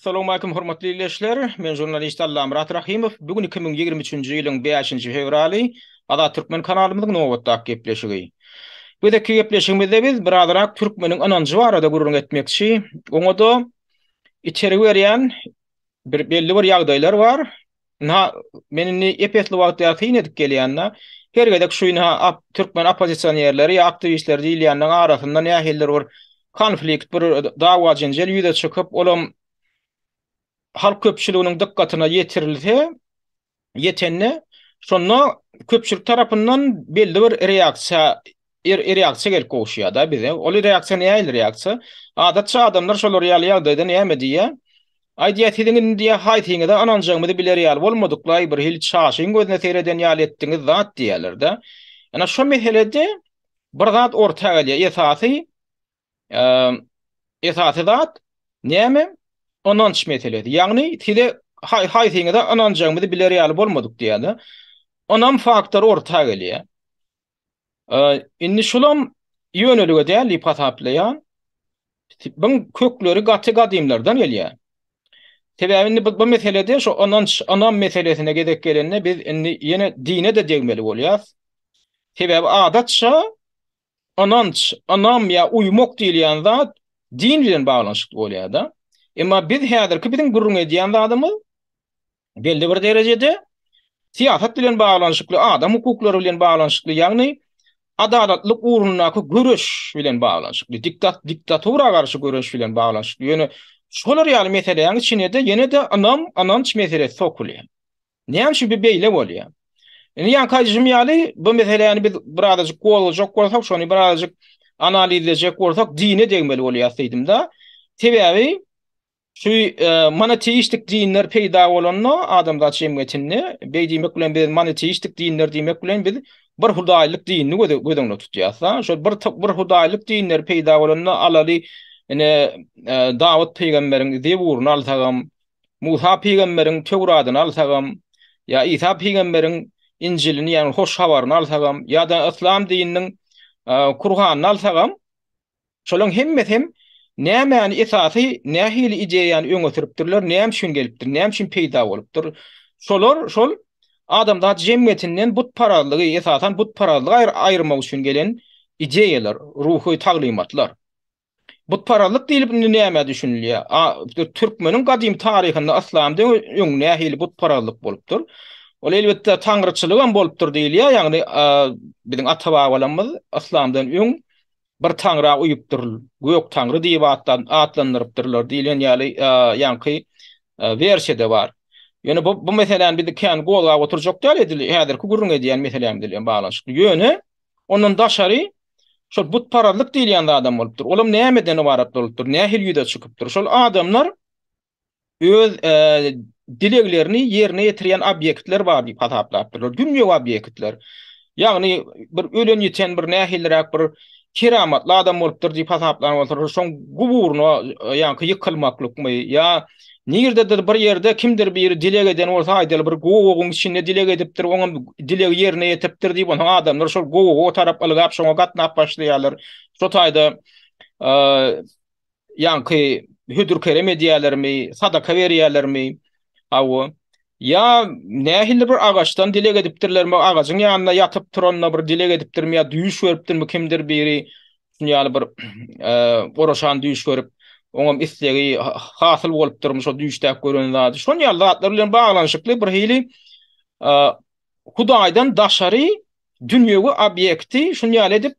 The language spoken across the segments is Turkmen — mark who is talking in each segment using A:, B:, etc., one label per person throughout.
A: Assalamualaikum hormatly ildeşler. Men žurnalist Allamyrat Rahymow. Bu gün 2023-nji ýylyň 5-nji fewraly Azat Türkmen kanalymyzyň nobatdaky gepleşigi. Bu gezekki gepleşigimizde biz birazrak türkmeniň ynanjy barada gürrüň etmekçi. Oňa-da içeri berýän bir belli bir ýagdaýlar bar. Ynha, men indi ep-esli wagt bäri syn edip gelýän-de, her gezek şu ynha türkmen oppozisionerleri ýa aktiwistleri diýilýänleriň arasynda nähilidir bir konflikt, bir dawa-jenjel ýüze çykyp, olam halk köpçüliginiň dykgatyna ýetirilse, ýetende, şonda köpçülik tarapyndan belli bir reaksiýa reaksiýa gelip gowuşýar-da bize. Ol reaksiýa nähili reaksiýa? Adatça adamlar şolar ýaly ýagdaýda näme diýýär? Aý diýýär, siziň indi diýýär, haýsyňyza ynanjagyňyzy biler ýaly bolmadyklaý, bir hili çaşyň gözüne sereden ýaly etdiňiz zat diýýärler-de. Ýöne şo meselede bir zat orta gelýär. Esasy esasy zat näme? Ynanç meselesi. Ýagny size haýsyňyza ynanjagymyzy biler ýaly bolmadyk diýýär-de. Ynam faktory orta gelýär. Indi şulam ýönelige däl diýip hasaplaýan. Buň kökleri gaty gadymlardan gelýär. Sebäbi indi bu meselede şu ynanç, ynam meselesine gezek gelende biz indi ýene dine-de degmeli bolýas. Sebäbi adatça ynanç, ynam ýa uýmak diýilýän zat din bilen baglanyşykly bolýar-da. Emma biz häzirki biziň gürrüň edýän zadymyz belli bir derejede syýasat bilen baglanyşykly, adam hukuklary bilen baglanyşykly, ýagny adalatlylyk ugrundaky göreş bilen baglanyşykly, diktat diktatura garşy göreş bilen baglanyşykly. Ýöne şolar ýaly meseläň içine-de ýene-de ynam, ynanç meselesi sokulýar. Näme üçin bu beýle bolýar? Indi ýaňky aýdyşym ýaly, bu meseläni biz birazajyk gozgajak bolsak, şony birazajyk analizlejek bolsak, dine degmeli bolýar diýdim-de. Sebäbi Şu monoteistik dinler peýda bolanda adamzat jemgyýetinde, beý diýmek bilen biz monoteistik dinler diýmek bilen biz bir hudaýlyk dinini göz, göz öňünde tutýarys. Şol bir bir hudaýlyk dinler peýda bolanda alaly ine Dawut pygamberiň Zeburyny alsagam, Musa pygamberiň Töwradyny alsagam, ýa Isa pygamberiň Injilini, ýagny hoş habaryny alsagam, ýa-da yslam dininiň Kurhanyny alsagam, Şolaryň hemmesi hem nämäni esasy nähili ideýany öňe sürüpdirler, näme üçin gelipdir, näme üçin peýda bolupdyr? Şolar şol adamzat jemgyýetinden butparazlygy, esasan butparazlygy aýyrmak üçin gelen ideýalar, ruhy taglymatlar. Butparazlyk diýlip indi nämä düşünilýär? Türkmeniň gadymy taryhynda yslamdan öň nähili butparazlyk bolupdyr? Ol elbetde taňryçylygam bolupdyr diýilýär, ýagny biziň ata-babalarymyz yslamdan öň bir taňra uýupdyr, gök taňry diýip atlandyrypdyrlar diýlen ýaly ýaňky wersiýada bar. Ýöne bu bu meseläni biz kän gozgap oturjak däl, edil häzirki gürrüň edýän meselämiz bilen baglanyşykly. Ýöne ondan daşary şol butparazlyk diýilýän zadam bolupdyr. Olam nämeden ybarat bolupdyr, nähili ýüze çykypdyr? Şol adamlar öz dileglerini ýerine ýetirýän obýektler bar diýip hasaplapdyrlar. Dünýewi obýektler. Ýagny bir ölen ýiten bir nähiliräk bir keramatly adam bolupdyr diýip hasaplan bolsalar, şoň guburyna ýaňky ýykylmaklykmy ýa nirededir bir ýerde kimdir biri dileg eden bolsa, aýdaly bir gowagyň içinde dileg edipdir, oňam dilegi ýerine ýetipdir diýip, onsoň adamlar şol gowaga tarap ylgap, şoňa gatnap başlaýarlar. Şo taýda ýaňky hödür-kerem edýärlermi, sadaka berýärlermi? Hawa. Ýa nähili bir agaçdan dileg edipdirlermi, agajyň ýanynda ýatyp turanda bir dileg edipdirmi ýa düýş görüpdirmi kimdir biri, şuny ýaly bir oraşan düýş görüp, oňam islegi hasyl bolupdyrmy şo düýşdäki gören zady. Şon ýaly zatlar bilen baglanyşykly bir hili Hudaýdan daşary dünýewi obýekti şuny ýaly edip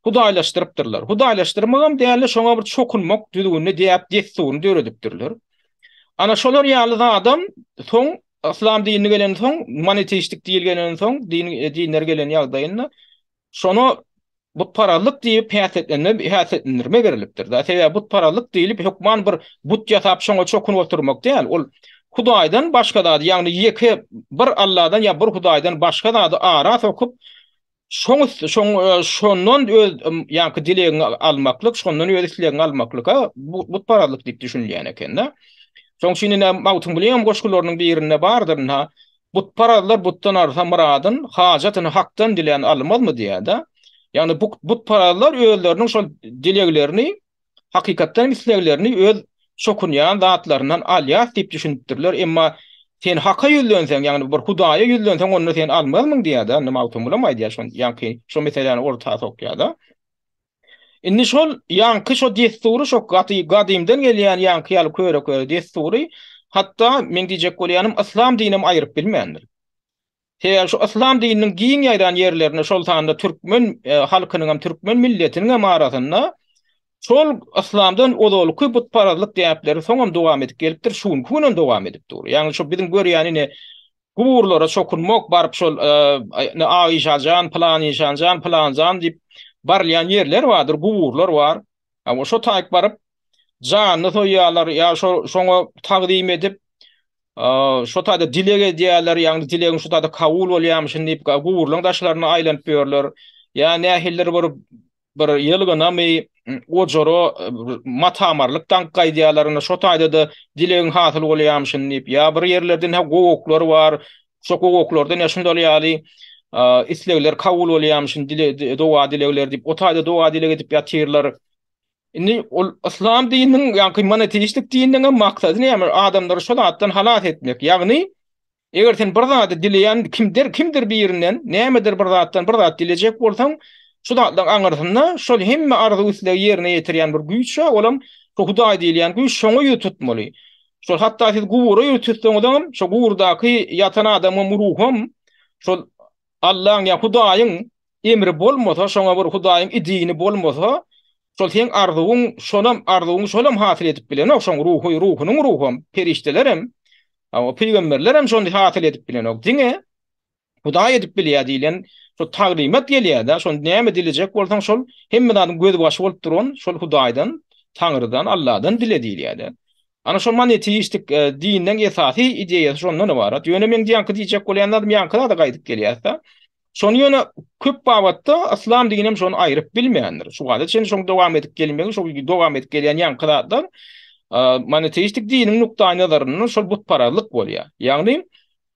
A: hudaýlaşdyrypdyrlar. Hudaýlaşdyrmagam däl-de, şoňa bir çokunmak düzgünini, däp-dessuryny döredipdirler. Ana şolar ýaly zadam soň yslam dini gelensoň, monoteistik din gelensoň, din dinler gelen ýagdaýynda Şona butparazlyk diýip häsiýetlenme häsiýetlendirme berilipdir. Da sebäbi butparazlyk diýlip hökman bir but ýasap şoňa çokunyp oturmak däl. Ol Hudaýdan başga zady, ýagny ýeke bir Alladan ýa bir Hudaýdan başga zady ara sokup, şoň üsti şoň e, şondan öz ýaňky dilegiňi almaklyk, şondan öz islegiňi almaklyka butparazlyk diýip düşünilýän eken-de. Şoň üçin ine Magtymgulyň goşgularynyň birinde bardyr, ynha Butparazlar butdan arsa myradyn, hajatyny Hakdan dilän almazmy diýýär-de. Ýagny butparazlar özleriniň şol dileglerini, hakykatdan hem isleglerini öz çokunýan zatlaryndan alýas diýip düşünipdirler. Emma sen Haka ýüzlenseň, ýagny bir Hudaýa ýüzlenseň, onda sen almazmyň diýýär-de. Indi Magtymgulam aýdýar şony, ýaňky şo meseläni orta sokýar-da. Indi şol ýaňky şo dessury şo gaty gadymdan gelýän ýaňky ýaly köre-köre dessury hatda meň diýjek bolýanym yslam dininem aýryp bilmändir. Sebäbi şu yslam dininiň giň ýaýran ýerlerinde şol sanda türkmen halkynyňam türkmen milletiniňem arasynda şol yslamdan ozalky butparazlyk däpleri soňam dowam edip gelipdir, şu günki günem dowam edip dur. Ýagny şo biziň görýän ine Guburlara çokunmak, baryp şol ine Ak işanjan, pylan işanjan, pylanjan diýip barylýan ýerler bardyr, guburlar bar. Hawa, şo taýyk baryp janyny soýýarlar ýa şo şoňa tagzym edip, şo taýda dileg edýärler, ýagny dilegiň şo taýda kabul bolýarmyşyn diýip guburlaryň daşlaryna aýlanyp ýörler. Ýa nähilidir bir bir ýylgynamy ojara matamarlyk daňyp gaýdýarlar, indi şo taýda-da dilegiň hasyl bolýarmyşyn diýip, ýa bir ýerlerde ine gowaklar bar, şo gowaklarda ine şundal ýaly islegler kabul bolýarmyşyn, doga-dilegler diýip, o taýda doga-dileg edip ýatyrlar. Indi ol yslam dininiň, ýagny monoteistik dininiň hem maksady näme? Adamlary şo zatdan halas etmek. Ýagny Eger sen bir zady dileýän kimdir, kimdir birinden nämedir bir zatdan bir zat dilejek bolsaň, şu zatlaryň aňyrsynda şol hemme arzuw-islegi ýerine ýetirýän bir güýç bar, olam şo Hudaý diýilýän güýç, şoňa ýüz tutmaly. Şol hatda siz gubura ýüz tutsaňyzam, şo guburdaky ýatan adamyň ruham şol Allaň ýa Hudaýyň emri bolmasa, şoňa bir Hudaýyň idini bolmasa, şol seň arzuwyň şonam arzuwyňy şolam hasyl edip bilenok, şoň ruhy, ruhunyň ruham, perişdelerem, o pygamberlerem şony hasyl edip bilenok. Diňe Hudaý edip bilýär diýlen şo taglymat gelýär-de, şony näme dilejek bolsaň şol hemme zadyň gözbaşy bolup duran şol Hudaýdan, Taňrydan, Alladan dile diýilýär-de. Ana şol monoteistik diniň esasy ideýasy şondan ybarat. Ýöne meň diýanky diýjek bolýan zadym ýaňky zada gaýdyp gelýäs-de. Şony ýöne köp babatda yslam dininem şony aýryp bilmändir. Şu wagta çenli şoň dowam edip gelmegi, şol dowam edip gelýän ýaňky zatlar monoteistik diniň nukdaýnazaryndan şol butparazlyk bolýar. Ýagny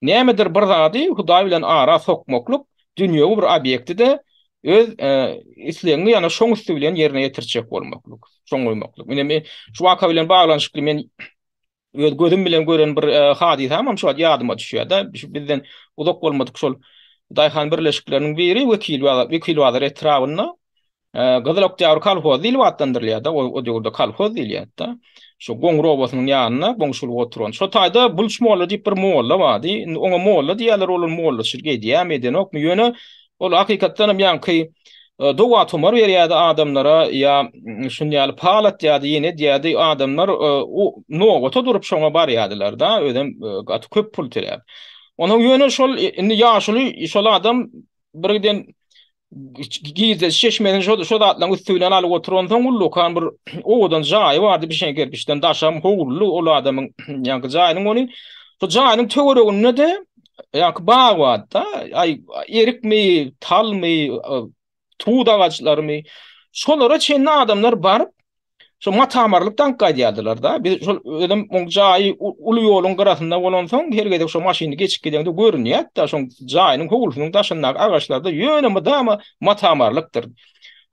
A: nämedir bir zady Hudaý bilen ara sokmaklyk dünýewi bir obýekti-de öz islegiňi ýa-da şoň üsti bilen ýerine ýetirjek bolmaklyk, şoň goýmaklyk. Ine men şu waka bilen baglanyşykly men öz gözüm bilen gören bir hadysam hem şu wagt ýadyma düşýär-de. Şu bizden uzak bolmadyk şol daýhan birleşikleriniň biri Wekilbazar, Wekilbazar etrabynda Gyzyl Oktýabr kolhozy diýlip atlandyrylýar-da, o döwürde kolhoz diýilýärdi-de. Şu Goňur obasynyň ýanynda goňşulyk oturan. Şo taýda Bulç molla diýip bir molla bardy. Indi oňa molla diýýärler, ol mollaçylyk edýärmi, edenokmy, ýöne ol hakykatdan hem ýaňky doga-tumar berýärdi adamlara ýa şuny ýaly pal atýardy, ýene edýärdi. Adamlar nobata durup şoňa barýardylar-da, özem gaty köp pul töläp. Onuň ýöne şol indi ýaşuly şol adam birgiden girdeji çeşmesini şo şo zatlaryň üsti bilen alyp oturansoň ullakan bir owadan jaýy bardy bişen kerpiçden daşam howluly ol adamyň ýaňky jaýynyň ony şo jaýynyň töwereginde-de ýaňky bag bardy-da aý erikmi talmy tut agaçlarymy şolara çenli adamlar baryp Şo matamarlyk daňyp gaýdýardylar-da. Biz şol özem oň jaýy uly ýoluň gyrasynda bolansoň, her gezek şo maşynly geçip gideňde görünýärdi-de, şoň jaýynyň howlusynyň daşyndaky agaçlarda ýöne mydama matamarlykdyr.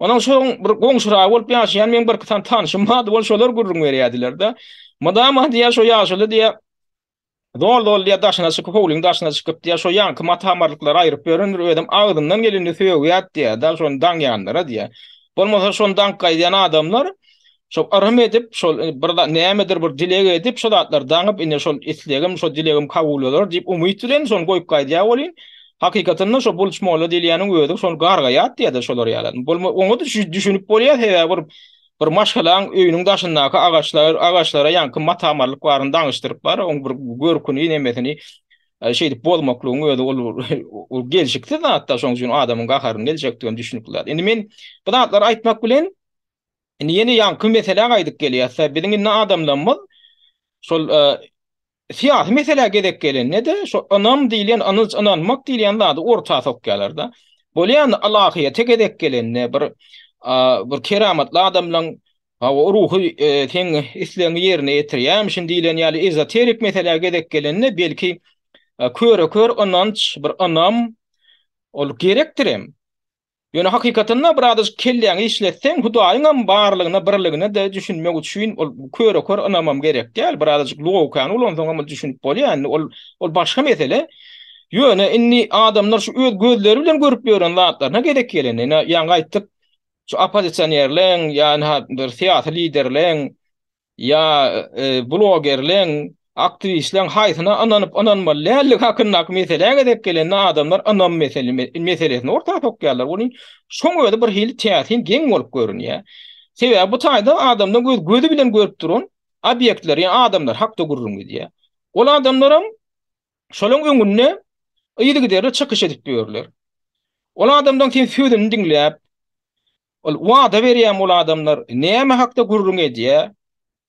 A: Onsoň şoň bir goňşuragy bolup ýaşaýan meň birki sany tanşym bardy, ol şolar gürrüň berýärdiler-de. Mydama diýýär, şo ýaşuly diýýär, Zol-zol diýýär, daşyna çykyp, howlyň daşyna çykyp diýýär, şo ýaňky mata-hamarlyklary aýryp ýörendir, özem agzyndan gelenini sögýär diýýär, da şony daňýanlara diýýär. Bolmasa şony daňyp gaýdýan adamlar şo yrym edip, şol bir zat nämedir bir dileg edip, şo zatlary daňyp, ine şol islegim, şo dilegim kabul bolar diýip umyt bilen şony goýup gaýdýar welin, hakykatynda şo Bulç molla diýilýäniň özi şony gargaýar diýýär-de şolar ýaly. Bolma oňa-da düşünip bolýar, sebäbi bir Bir maşgalaň öýüniň daşyndaky agaçlar, agaçlara ýaňky mata-marlyk baryny daňyşdyryp bar, oň bir görküni, nemesini şeýdip bozmaklygyň özi ol ol gelşiksiz zat-da, şoň üçin adamyň gaharynyň geljekdigem düşnükli zat. Indi men bu zatlary aýtmak bilen indi ýene ýaňky meselä gaýdyp gelýäs-de, biziň indi adamlarymyz şol Syýasy meselä gezek gelende-de, şo ynam diýilýän, ynanç, ynanmak diýilýän zady orta sokýarlar-da. Bolýan ylahyýete gezek gelende bir bir keramatly adamlaň hawa ruhy seň islegiňi ýerine ýetirýärmişin diýlen ýaly ezoterik meselä gezek gelende belki köre-kör ynanç, bir ynam ol gerekdirem. Ýöne hakykatynda birazajyk kelläňi işletseň, Hudaýyňam barlygyna, birligine-de düşünmek üçin ol köre-kör ynamam gerek däl. Birazajyk logikany ulansaňam ol düşünip bolýar. Indi ol ol başga mesele. Ýöne indi adamlar şu öz gözleri bilen görüp ýören zatlaryna gezek gelende, ine ýaňy aýtdyk, şu oppozisionerleň ýa ynha bir syýasy liderleň Ýa blogerleň, aktiwistleň haýsyna ynanyp ynanmaly däldigi hakyndaky meselä gezek gelende adamlar ynam meselesini orta sokýarlar. Welin şoň özi bir hili täsin, geň bolup görünýär. Sebäbi bu taýda adamlaň öz gözi bilen görüp duran obýektler, ýa adamlar hakda gürrüň gidýär. Ol adamlaram şolaň öňünde yzygiderli çykyş edip ýörler. Ol adamlaň sen sözüni diňläp, Ol wada berýämi ol adamlar näme hakda gürrüň edýä?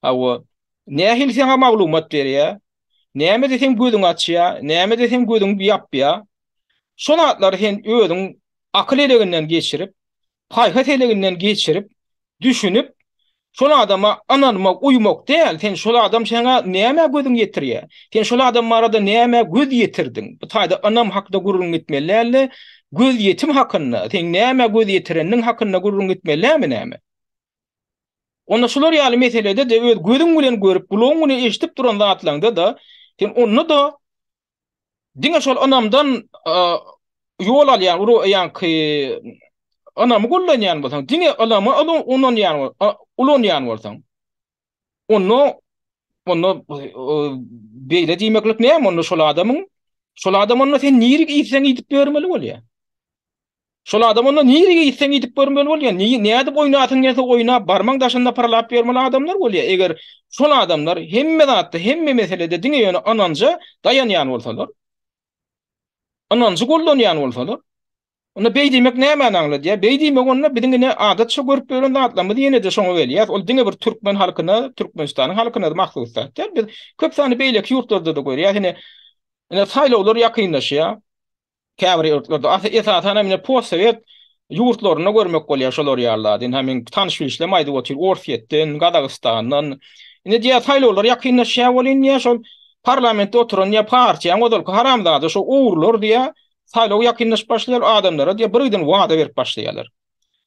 A: Hawa. Nähili saňa maglumat berýä? Nämede seň gözüňi açýa? Nämede seň gözüňi ýapýa? Şo zatlary sen özüň akyl eleginden geçirip, paýhas eleginden geçirip, düşünip, Şol adama ynanmak, uýmak däl, sen şol adam saňa nämä gözüň ýetirýär? Sen şol adam barada nämä göz ýetirdiň? Bu taýda ynam hakda gürrüň gitmeli däl-de, gözýetim hakynda, seň nämä göz ýetireniň hakynda gürrüň gitmeli dälmi näme? Onda şular ýaly meselede-de öz gözüň bilen görüp, gulagyň bilen eşidip duran zatlaňda-da, sen onda-da Diňe şol ynamdan ýol alýan, ýaňky ynamy gollanýan bolsaň, diňe ynamy ulanýan ulanýan bolsaň, onda onda beýle diýmeklik näme onda şol adamyň şol adam onda sen nirik iýseň iýdip ýörmeli bolýar. Şol adam onda nirege gitseň gidip görmeli bolýar. Nädip oýnasyň gelse oýnap, barmaň daşynda pyrlap ýörmeli adamlar bolýar. Eger şol adamlar hemme zatda, hemme meselede diňe ýöne ynanja daýanýan bolsalar, ynanjy gollanýan bolsalar, onda beý diýmek nämäni aňladýar? Beý diýmek onda biziň ine adatça görüp ýören zatlarymyz ýene-de şoňa gelýär. Ol diňe bir türkmen halkyna, Türkmenistanyň halkyna mahsus zat däl. Biz köp sanly beýleki ýurtlarda-da görýäris. Ine, ine saýlawlar ýakynlaşýar. Käbir ýurtlarda, esasan hem ine postsowet ýurtlarynda görmek bolýar şolar ýaly zady. Ynha meň tanyş-bilişlerim aýdyp otyr, Orsýetden, Gazagystandan. Ine diýýär, saýlawlar ýakynlaşýar welin diýýär, şol parlamentde oturan diýýär, partiýaň ozalky haramzada şo ogrular diýýär, saýlaw ýakynlaşyp başlaýar, adamlara diýýär, birgiden wada berip başlaýarlar.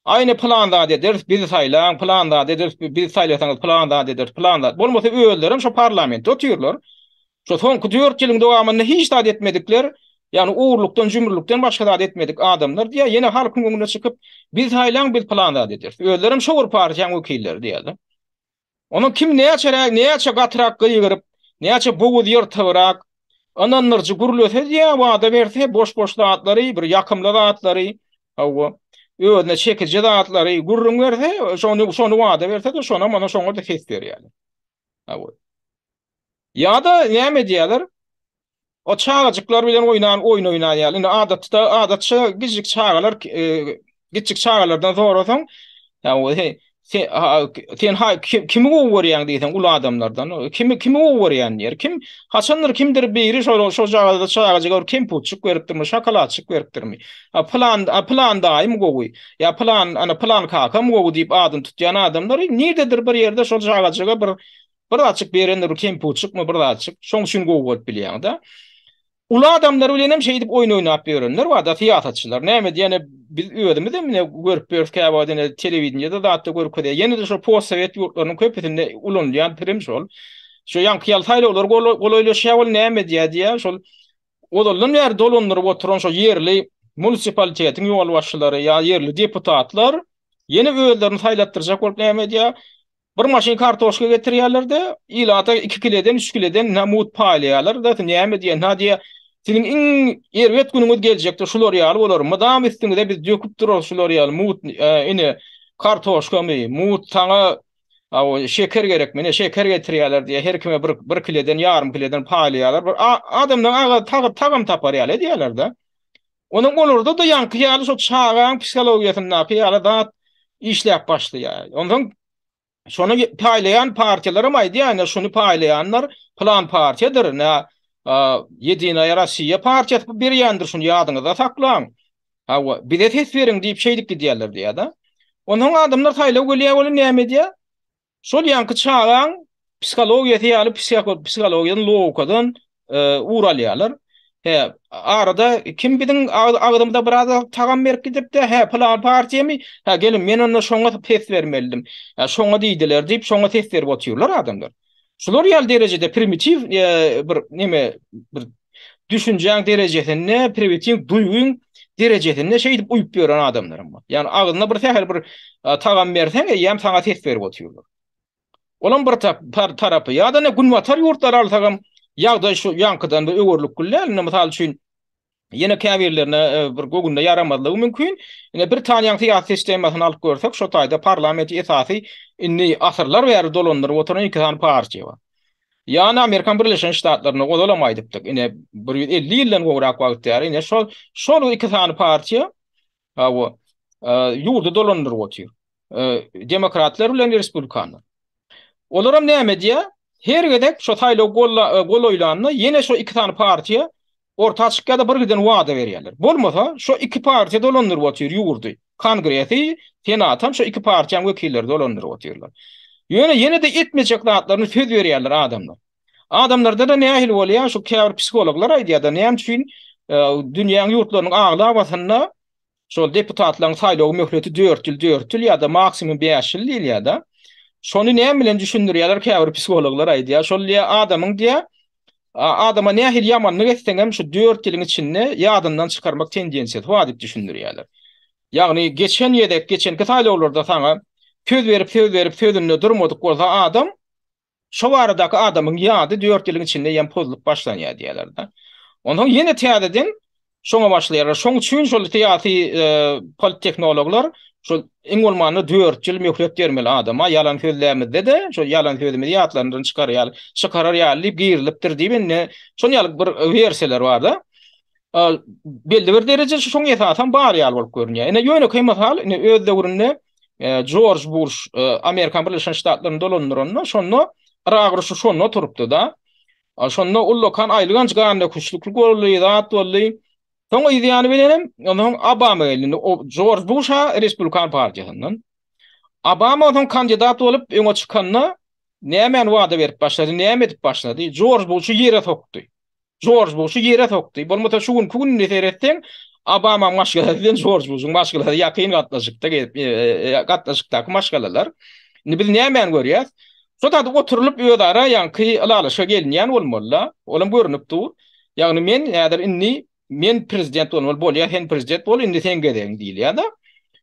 A: Aý ine pylan zat ederis, bizi saýlaň, pylan zat ederis, bizi saýlasaňyz pylan zat ederis, pylan zat. Bolmasa özlerem şo parlamentde otyrlar. Şo soňky dört ýylyň dowamynda hiç zat etmedikler, ýagny ogurlykdan, jümrülikden başga zat etmedik adamlar diýýär, ýene halkyň öňüne çykyp, bizi saýlaň, biz pylan zat ederis. Özlerem şo bir partiýanyň wekilleri diýýärler. Onuň kim näçeräk, näçe gatyrak gygyryp, näçe boguz ýyrtybrak, ynandyryjy gürlese diýýär, wada berse, boş-boş zatlary, bir ýakymly zatlary, hawa, özüne çekiji zatlary gürrüň berse, şony, şony wada berse-de, şonam ona şoňa-da ses berýärler. Hawa. Ýa-da näme edýärler? O çagajyklar bilen oýnan oýun oýnan ýaly. Indi adatda adatça kiçijik çagalar kiçijik çagalardan sorasaň, ýa sen sen ha kimi gowy görýäň diýseň uly adamlardan, kimi kimi gowy görýän diýer. Kim haçandyr kimdir biri şol şol çagada çagajyga bir kemputjyk beripdirmi, şokoladjyk beripdirmi? A pylan a pylan daýym gowy, ýa pylan ana pylan kakam gowy diýip adyny tutýan adamlar nirededir bir ýerde şol çagajyga bir Bir zatjyk berendir, bir kemputjykmy, bir zatjyk. Şoň üçin gowy bolup bilýäň-de. Uly adamlar bilen hem şeýdip oýun oýnap ýörenler bar-da, syýasatçylar. Näme diýýän, biz özümiz hem ine görüp ýörüs käwagt ine telewideniýede zatda görkezýär. Ýene-de şol postsowet ýurtlarynyň köpüsinde ulanylýan pirim şol. Şo ýaňky ýaly saýlawlar golaýlaşýar, ol näme edýär diýýär, şol ozaldan bäri dolandyryp oturan şo ýerli munisipalitetiň ýolbaşçylary ýa ýerli deputatlar ýene özlerini saýlatdyrjak bolup näme edýär? Bir maşyn kartoşka getirýärler-de, ilata 2 kileden, 3 kileden ynha mugt paýlaýarlar-da, sen näme diýen, ha diýýär, siziň iň erbet günüňiz geljekde şular ýaly bolar, mydam üstüňize biz döküp durarys şular ýaly mugt, ine, kartoşkamy, mugt saňa şeker gerekmi, ine, şeker getirýärler diýýär, her kime bir, bir kileden, ýarym kileden paýlaýarlar. Bir adamlaryň agy tagam tapar ýaly edýärler-de. Onuň olarda-da ýaňky ýaly şo çagaň psihologiýasyndaky ýaly zat işläp başlaýar. Onsoň şony paýlaýan partiýalaram aýdýar, ine şuny paýlaýanlar pylan partiýadyr, ine Ýedinaýa Rossiýa partiýasy bu berýändir, şuny ýadyňyzda saklaň. Hawa, bize ses beriň diýip şeýdip gidýärler diýýär-de. Onsoň adamlar saýlaw gelýär welin näme edýär? Şol ýaňky çagaň psihologiýasy ýaly psihologiýadan, logikadan ugur alýarlar. He, arada kim biziň agzymyza biraz tagam berip gidipdi, he, pylan partiýamy? He, gelin, men onda şoňa ses bermelidim. He, şoňa diýdiler diýip, şoňa ses berip otyrlar adamlar. Şular ýaly derejede primitiw e, bir neme bir düşünjäň derejesinde, primitiw duýgyň derejesinde şeýdip uýup ýören adamlaram bar. Ýagny agzyna bir sähel bir e, tagam berseň, eýýäm saňa ses berip otyrlar. Olam bir tarapy. Ýa-da ne günbatar ýurtlary alsagam, ýagdaý şu ýaňkydan bir öwerlik gül däl. Indi mysal üçin ýene käbirlerine e, bir göwünde ýaramazlygy mümkin. Ine Britaniýanyň syýasy sistemasyny alyp görsek, şo taýda parlamenti esasy indi asyrlar bäri dolandyryp oturan iki sany partiýa bar. Ýa-da Amerikan Birleşen Ştatlarynda ozalam aýdypdyk, ine 150 ýyldan gowrak wagt bäri ine şol şol iki sany partiýa hawa e, ýurdy dolandyryp otyr. Demokratlar bilen respublikanlar. Olaram näme edýär? Her gezek şo saýlaw golaýlanda ýene şo iki sany partiýa orta çykýar-da bir giden wada berýärler. Bolmasa şo iki partiýa dolandyryp otyr ýurdy. Kongresi, Senatam şo iki partiýanyň wekilleri dolandyryp otyrlar. Ýöne ýene-de etmejek zatlaryny söz berýärler adamlar. Adamlarda-da nähili bolýar? Şu käbir psihologlar aýdýar-da, näme üçin dünýäň ýurtlarynyň aglabasynda Şol deputatlaryň saýlaw möhleti dört ýyl, dört ýyl ýa-da maksimum bäş ýyl diýilýär-de. Şony näme bilen düşündirýärler käbir psihologlar aýdýar. Şol diýýär adamyň diýýär, adama nähili ýamanlyk etseňem şu dört ýylyň içinde ýadyndan çykarmak tendensiýasy bar diýip düşündirýärler. Ýagny geçen gezek, geçenki saýlawlarda saňa söz berip, söz berip sözünde durmadyk bolsa adam, Şo baradaky adamyň ýady dört ýylyň içinde ýem pozulyp başlanýar diýýärler-de. Onsoň ýene täzeden şoňa başlaýarlar. Şoň üçin şol syýasy polittehnologlar şol iň bolmanda dört ýyl möhlet bermeli adama, ýalan sözlämizde-de şol ýalan sözümizi ýatlaryndan çykar ýaly, çykarar ýaly diýip girilipdir diýip indi şon ýaly bir wersiýalar bar-da. Belli bir derejede şoň esasam bar ýaly bolup görünýär. Ine ýönekeý mysal, ine öz döwründe Jorj Buş Amerikan Birleşen Ştatlaryny dolandyranda, şonda Yrak urşy şonda turupdy-da. Şonda ullakan aýylganç gandöküşliklik boldy, zat boldy. Soň yz ýany bilenem, onsoň Obama geldi. Indi Jorj Buş-a Respublikan partiýasyndan. Obama onsoň kandidat bolup öňe çykanda nämäni wada berip başlady, näme edip başlady? Jorj Buşy ýere sokdy. Jorj Buşy ýere sokdy. Bolmasa şu günki gününe seretseň, Obamaň maşgalasy bilen Jorj Buşuň maşgalasy ýakyn gatnaşykda gezip, e, e, gatnaşykdaky maşgalalar. Indi biz nämäni görýäs? Şo zady oturylyp özara ýaňky ylalaşyga gelinýän bolmaly-da. Olam görnüp dur. Ýagny men häzir indi men prezident bolmaly bolýar, sen prezident bol, indi seň gezegiň diýilýär-de.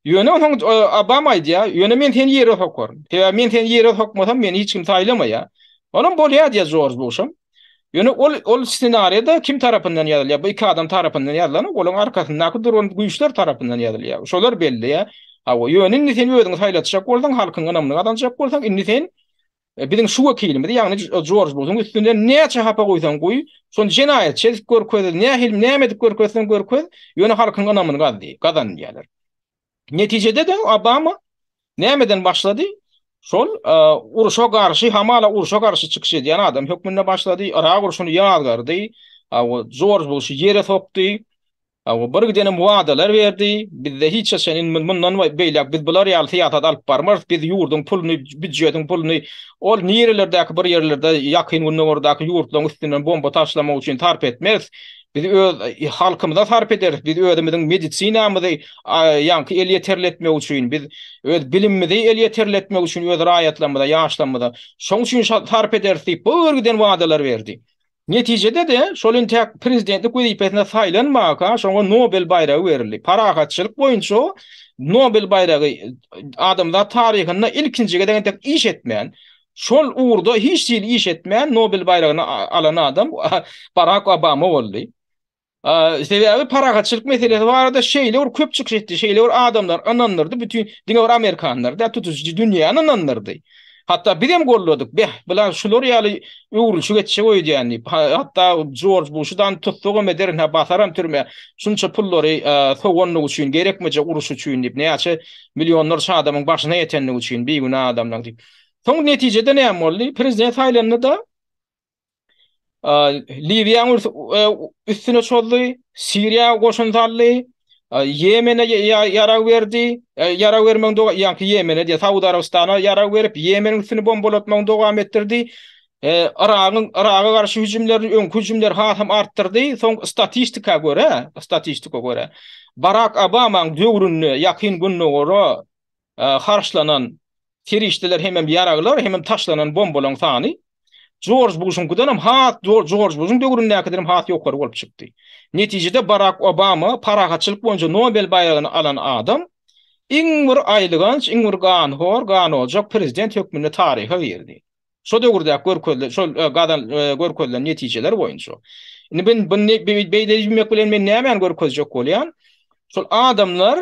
A: Ýöne onsoň e, Obama aýdýar, ýöne men seni ýere sokaryn. Sebäbi men seni ýere sokmasam, meni hiç kim saýlamaýar. Olam bolýar diýýär Jorj Buşam. Ýöne ol ol ssenariýa-da kim tarapyndan ýazylýar? Bu iki adam tarapyndan ýazylanok, olaryň arkasyndaky duran güýçler tarapyndan ýazylýar. Şolar belleýär. Hawa, ýöne indi sen özüňi saýlatjak bolsaň, halkyň ynamyny gazanjak bolsaň, indi sen e, biziň şu wekilimizi, ýagny Jorj Buşuň üstünden näçe hapa guýsaň guý, şony jenaýatçy edip görkez, nähili näme edip görkezseň görkez, ýöne halkyň ynamyny gaz diý, gazan diýýärler. Netijede-de Obama nämeden başlady? Şol urşa garşy, hamala urşa garşy çykyş edýän adam hökmünde başlady. Yrak urşuny ýazgardy. Jorj Buşy ýere sokdy. Bir gidenem wadalar berdi. Bizde hiç haçan indi mundan beýläk biz bular ýaly syýasat alyp barmarys. Biz ýurduň puluny, býujetiň puluny ol nirelerdäki bir ýerlerde Ýakyn Gündogardaky ýurtlaryň üstünden bomba taşlamak üçin sarp etmeris. Biz öz halkymyza sarp ederis, biz özümiziň medisinamyzy ýaňky elýeterli etmek üçin, biz öz bilimimizi elýeterli etmek üçin öz raýatlarymyza, ýaşlarymyza şoň üçin sarp ederis diýip, bu giden wadalar berdi. Netijede-de, şol intäk prezidentlik wezipesine saýlanmaka şoňa Nobel baýragy berildi. Parahatçylyk boýunça Nobel baýragy adamzat taryhynda ilkinji gezek entek iş etmän, Şol ugurda hiç hili iş etmän Nobel baýragyny alan adam Barak Obama boldy. Sebäbi parahatçylyk meselesi barada şeýle bir köp çykyş etdi, şeýle bir adamlary ynandyrdy, bütin diňe bir amerikanlary däl, tutuş dünýäni ynandyrdy. Hatda biz hem golladyk, beh, bular şular ýaly öwrülişik etjek öýdýän diýip. Hatda Jorj Buşy dan tussagam ederin, ha basaram türmä, şunça pullary sowanlygy üçin, gerekmejek uruş üçin diýip, näçe millionlarça adamyň başyna ýetenligi üçin, bigünä adamlaryň diýip. Soň netijede näme boldy? Prezident saýlandy-da, Liwiýanyň üstüne çozdy, Siriýa goşun saldy, Ýemene ýarag berdi, ýarag bermegiň ýaňky Ýemene diýen Saud Arabystana ýarag berip, Ýemeniň üstüni bombalatmagyny dowam etdirdi. Yragyň Yraga garşy hüjümlerini öňki hüjümleri hasam artdyrdy. Soň statistika görä, statistika görä, Barak Obamaň döwründe Ýakyn Gündogara harçlanan serişdeler hemem ýaraglar, hemem taşlanan bombalaryň sany Jorj Buşuňkydan hem has Jorj Buşuň döwründäkiden hem has ýokary bolup çykdy. Netijede Barak Obama parahatçylyk boýunça Nobel baýragyny alan adam iň bir aýlyganç, iň bir ganhor, ganojak prezident hökmünde taryha girdi. Şo döwürdäki görkezilen, şol gazan görkezilen netijeler boýunça. Indi ben beýle diýmek bilen men nämäni görkezjek bolýan? Şol adamlar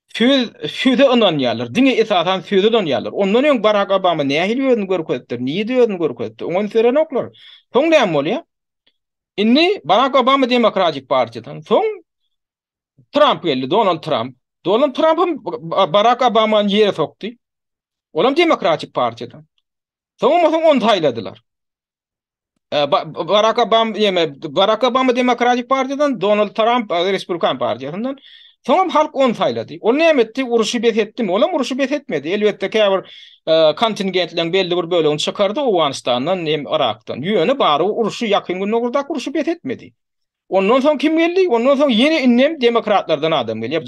A: söz söze ynanýarlar. Diňe esasan söze ynanýarlar. Ondan öň Barak Obama nähili özüni görkezipdir, nirede özüni görkezipdir? Oňa üns berenoklar. Soň näme bolýar? Indi Barak Obama Demokratik partiýadan, soň Tramp geldi, Donald Tramp. Donald Tramp hem Barak Obamany ýere sokdy. Olam Demokratik partiýadan. Soňam bolsa ony saýladylar. Barak Obama, ýeme, Barak Obama Demokratik partiýadan, Donald Tramp Respublikan partiýasyndan. Soňam halk ony saýlady. Ol näme etdi? Uruşy bes etdimi? Olam uruşy bes etmedi. Elbetde käbir kontingentleriň belli bir bölegini çykardy Owganystandan hem Yrakdan. Ýöne barybir uruşy Ýakyn Gündogardaky uruşy bes etmedi. Ondan soň kim geldi? Ondan soň ýene indem demokratlardan adam gelýär.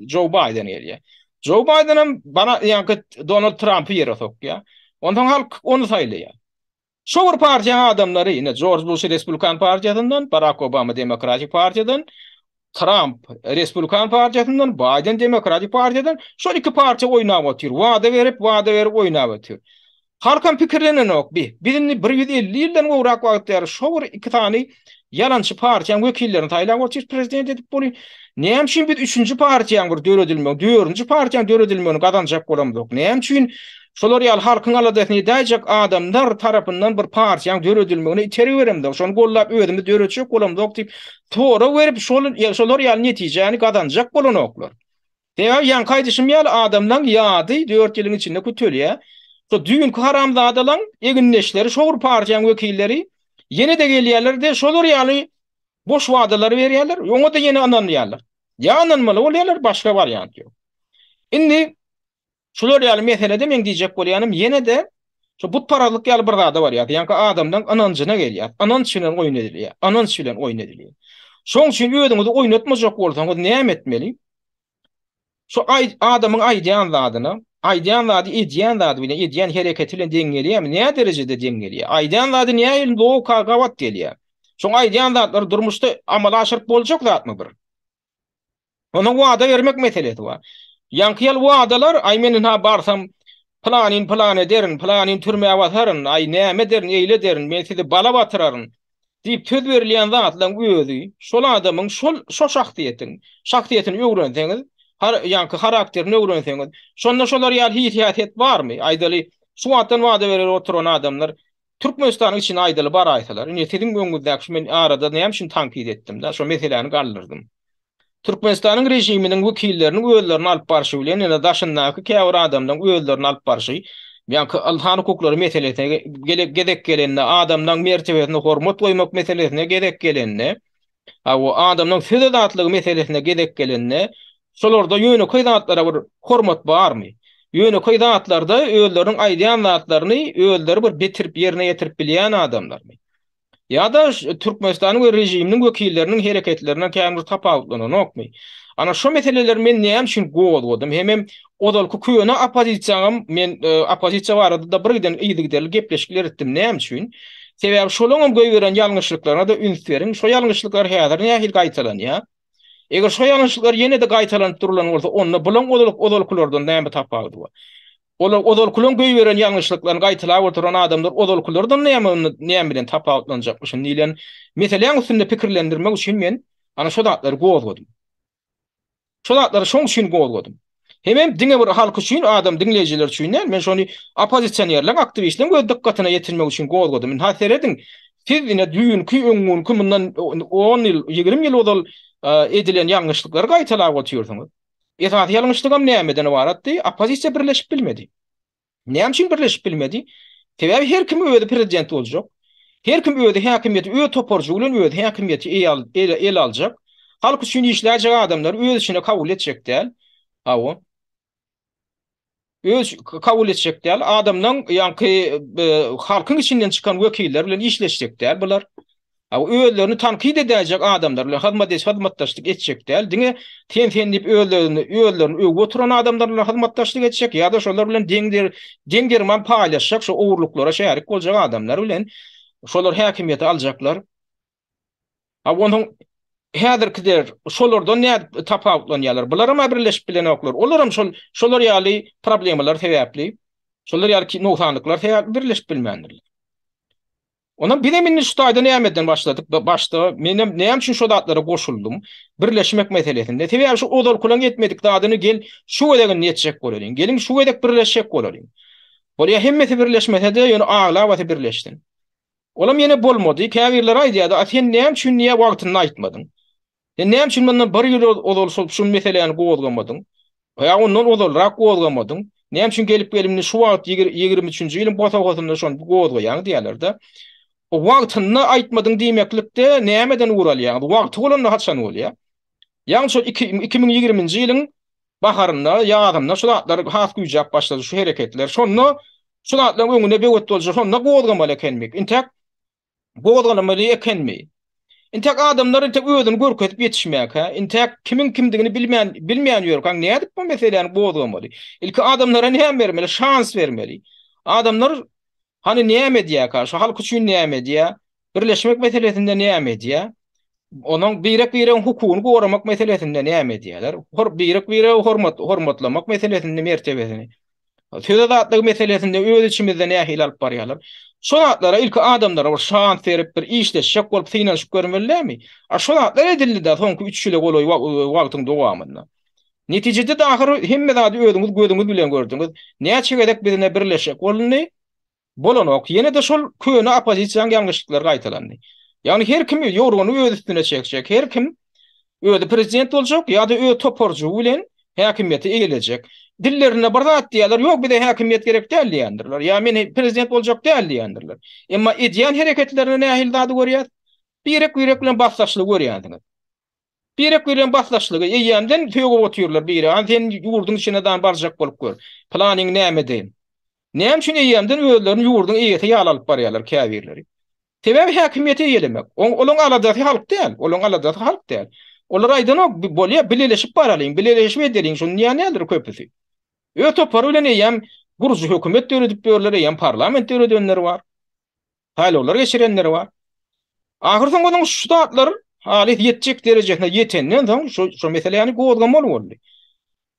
A: Joe Biden gelýär. Joe Biden hem bana ýaňky Donald Trumpy ýere sokýar. Onsoň halk ony saýlaýar. Şo bir partiýanyň adamlary, ine Jorj Buş Respublikan partiýasyndan, Barak Obama Demokratik partiýadan, Tramp Respublikan partiýasyndan, Biden Demokratik partiýadan, şol iki partiýa oýnap otyr. Wada berip, wada berip oýnap otyr. Halkam pikirlenenok bi. Biz indi 150 ýyldan gowrak wagt bäri şo bir iki sany ýalançy partiýaň wekillerini saýlap otyrys prezident edip boly. Näme üçin biz üçünji partiýaň bir döredilmegini, dördünji partiýaň döredilmegini gazanjak bolamzok? Näme üçin şolar ýaly halkyň aladasyny edäýjek adamlar tarapyndan bir partiýaň döredilmegine itergi beremzok, şony gollap özümiz döretjek bolamzok diýip sorag berip şol şolar ýaly netijäni gazanjak bolanoklar. Sebäbi ýaňky aýdyşym ýaly adamlaň ýady dört ýylyň içinde kütelýär. Şo düýnki haramzadalaň egindeşleri şo bir partiýaň wekilleri ýene-de gelýärler-de şolar ýaly boş wadalary berýärler, oňa-da ýene ynanýarlar. Ýa ynanmaly bolýarlar, başga wariant ýok. Indi şular ýaly meselede meň diýjek bolýanym ýene-de şo butparazlyk ýaly bir zada barýar. Ýaňky adamlaň ynanjyna gelýär. Ynanç bilen oýun edilýär. Ynanç bilen oýun edilýär. Şoň üçin özüňizi oýnatmajak bolsaňyz näme etmeli? Şu adamyň aýdýan zadyna, aýdýan zady edýän zady bilen, edýän hereketi bilen deň gelýärmi? Nä derejede deň gelýär? Aýdýan zady nähili logika gabat gelýär? Şoň aýdýan zatlary durmuşda amala aşyryp boljak zatmy bir? Onuň wada bermek meselesi bar. Ýaňky ýaly wadalar, aý men ynha barsam pylanyny pylan ederin, pylanyny türmä basaryn, aý näme ederin, eýle ederin, men sizi bala batyraryn diýip söz berilýän zatlaryň özi şol adamyň şol şo şahsyýetiň şahsyýetini öwrenseňiz, har ýaňky harakterini öwrenseňiz, şonda şolar ýaly his-häsiýet barmy? Aýdaly, şu wagtdan wada bereli oturan adamlar Türkmenistanyň içine aýdaly baraýsalar, ine siziň öňüňizdäki şu men arada näme üçin tankyt etdim-de, şo meseläni galdyrdym. Türkmenistanyň režiminiň wekilleriniň özlerini alyp barşy bilen ýa-da daşyndaky käbir adamlaryň özlerini alyp barşy, ýaňky ynsan hukuklary meselesine gezek gelende, adamlaryň mertebesine hormat goýmak meselesine gezek gelende, hawa, adamlaryň söz azatlygy meselesine gezek gelende, şolarda ýönekeý zatlara bir hormat barmy? Ýönekeý zatlarda özleriniň aýdýan zatlaryny özleri bir bitirip, ýerine ýetirip bilýän adamlarmy? Ýa-da Türkmenistanyň we režiminiň wekilleriniň hereketlerinden kän bir tapawutlananokmy? Ana şo meseleleri men näme üçin gozgadym? Hemem ozalky köne oppozisiýaňam men oppozisiýa barada-da birgiden yzygiderli gepleşikler etdim. Näme üçin? Sebäbi şolaňam goýberen ýalňyşlyklaryna-da üns beriň. Şo ýalňyşlyklar häzir nähili gaýtalanýar? Eger şo ýalňyşlyklar ýene-de gaýtalanyp durulan bolsa, onda bulaň ozalkylardan näme tapawudy bar? Olar ozalkylaryň goýberen ýalňyşlyklaryny gaýtalap oturan adamlar ozalkylardan näme onda näme bilen tapawutlanjakmyşyn diýlen meseläň üstünde pikirlendirmek üçin men ana şo zatlary gozgadym. Şo zatlary şoň üçin gozgadym. Hemem diňe bir halk üçin, adam diňleýjiler üçin däl, men şony oppozisionerleň, aktiwistleriň öz dykgatyna ýetirmek üçin gozgadym. Ynha serediň, siz ine düýnki, öňňünki mundan on ýyl, 20 ýyl ozal edilen ýalňyşlyklary gaýtalap otyrsyňyz. Esasy ýalňyşlygam nämeden ybaratdy? Oppozisiýa birleşip bilmedi. Näme üçin birleşip bilmedi? Sebäbi her kim özi prezident boljak. Her kim özi häkimiýeti öz toparjygy bilen özi häkimiýeti ele aljak. Halk üçin işläýjek adamlary öz içine kabul etjek däl. Hawa. Öz kabul etjek däl. Adamlaň ýaňky halkyň içinden çykan wekiller bilen işleşjek däl bular. Özlerini tankyt edäýjek adamlar bilen hyzmat hyzmatdaşlyk etjek däl. Diňe sen sen diýip özlerini özlerini öwüp oturan adamlar bilen hyzmatdaşlyk etjek ýa-da şolar bilen deň deň derman paýlaşjak şu ogurlyklara şärik boljak adamlar bilen şolar häkimiýeti aljaklar. A onsoň häzirkiler şolardan nädip tapawutlanýarlar? Bularam-a birleşip bilenoklar. Olaram şol şolar ýaly problemalar sebäpli, şolar ýaly nogsanlyklar sebäpli birleşip bilmändirler. Ondan bizem indi şu taýda nämeden başladyk? Başda menem näme üçin şo zatlara goşuldym? Birleşmek meselesinde. Sebäbi şu ozalkylaryň etmedik zadyny gel şu gezek indi etjek bolalyň. Geliň şu gezek birleşjek bolalyň. Bolýa hemmesi birleşmese-de, ýöne aglabasy birleşsin. Olam ýene bolmady. Käbirleri aýdýardy, A sen näme üçin niýe wagtynda aýtmadyň? Sen näme üçin mundan bir ýyl ozal şol şu meseläni gozgamadyň? Ýa ondan ozalrak gozgamadyň? Näme üçin gelip gelimini şu wagt 23-nji ýylyň bosagasynda şony gozgaýaň diýýärler-de. O wagtynda aýtmadyň diýmeklikde nämeden ugur alýaňyz? Wagty bolanda haçan bolýar? Ýagny şol 2020-nji ýylyň baharynda, ýazynda şu zatlar has güýjäp başlady, şu hereketler. Şonda şu zatlaryň öňüne böwet bolsa, şonda gozgamaly ekenmi? Intäk gozgalamaly ekenmi? Intäk adamlar intäk özüni görkezip ýetişmäkä, intäk kimiň kimdigini bilmän, bilmeýän ýörkäň nädip bu meseläni gozgamaly? Ilki adamlara näme bermeli? Şans bermeli. Adamlar hany näme edýärkä? Şu halk üçin näme edýär? Birleşmek meselesinde näme edýär? Onuň birek-biregiň hukugyny goramak meselesinde näme edýärler? Birek-biregi hormat, hormatlamak meselesinde mertebesini. Söz azatlygy meselesinde öz içimizde nähili alyp barýarlar? Şo zatlara ilki adamlara bir şans berip, bir işleşjek bolup synanyşyp görmeli dälmi? A şo zatlar edildi-de soňky üç ýyla golaý wagtyň dowamynda. Netijede-de ahyry hemme zady özüňiz gözüňiz bilen gördüňiz. Näçe gezek bizine birleşjek bolundy? Bolanok. Ýene-de şol köne oppozisiýanyň ýalňyşlyklary gaýtalandy. Ýagny her kim ýorgany öz üstüne çekjek, her kim özi prezident boljak ýa-da öz toparjygy bilen häkimiýeti eýelejek. Dillerinde bir zat diýýärler, ýok bize häkimiýet gerek däl diýýändirler, ýa men prezident boljak däl diýýändirler. Emma edýän hereketlerinde nähili zady görýäs? Birek-birek bilen basdaşlygy görýänsiňiz. Birek bilen basdaşlygy eýýämden sögüp otyrlar biri an sen ýurduň içine dan barjak bolup gör. Planyň nämedi? Näme üçin eýýämden özlerini ýurduň eýesi ýaly alyp barýarlar käbirleri? Sebäbi häkimiýeti eýelemek. Olaň aladasy halk däl. Olaň aladasy halk däl. Olar aýdanok bolýa bileleşip baralyň, bileleşip edeliň şuny diýýän däldir köpüsi. Öz topary bilen eýýäm gurujy hökümet döredip ýörler, eýýäm parlament döredenler bar. Saýlawlar geçirenleri bar. Ahyrsoňy onuň şu zatlar halys ýetjek derejesine ýetenden soň şu şu meseläni gozgamaly boldy.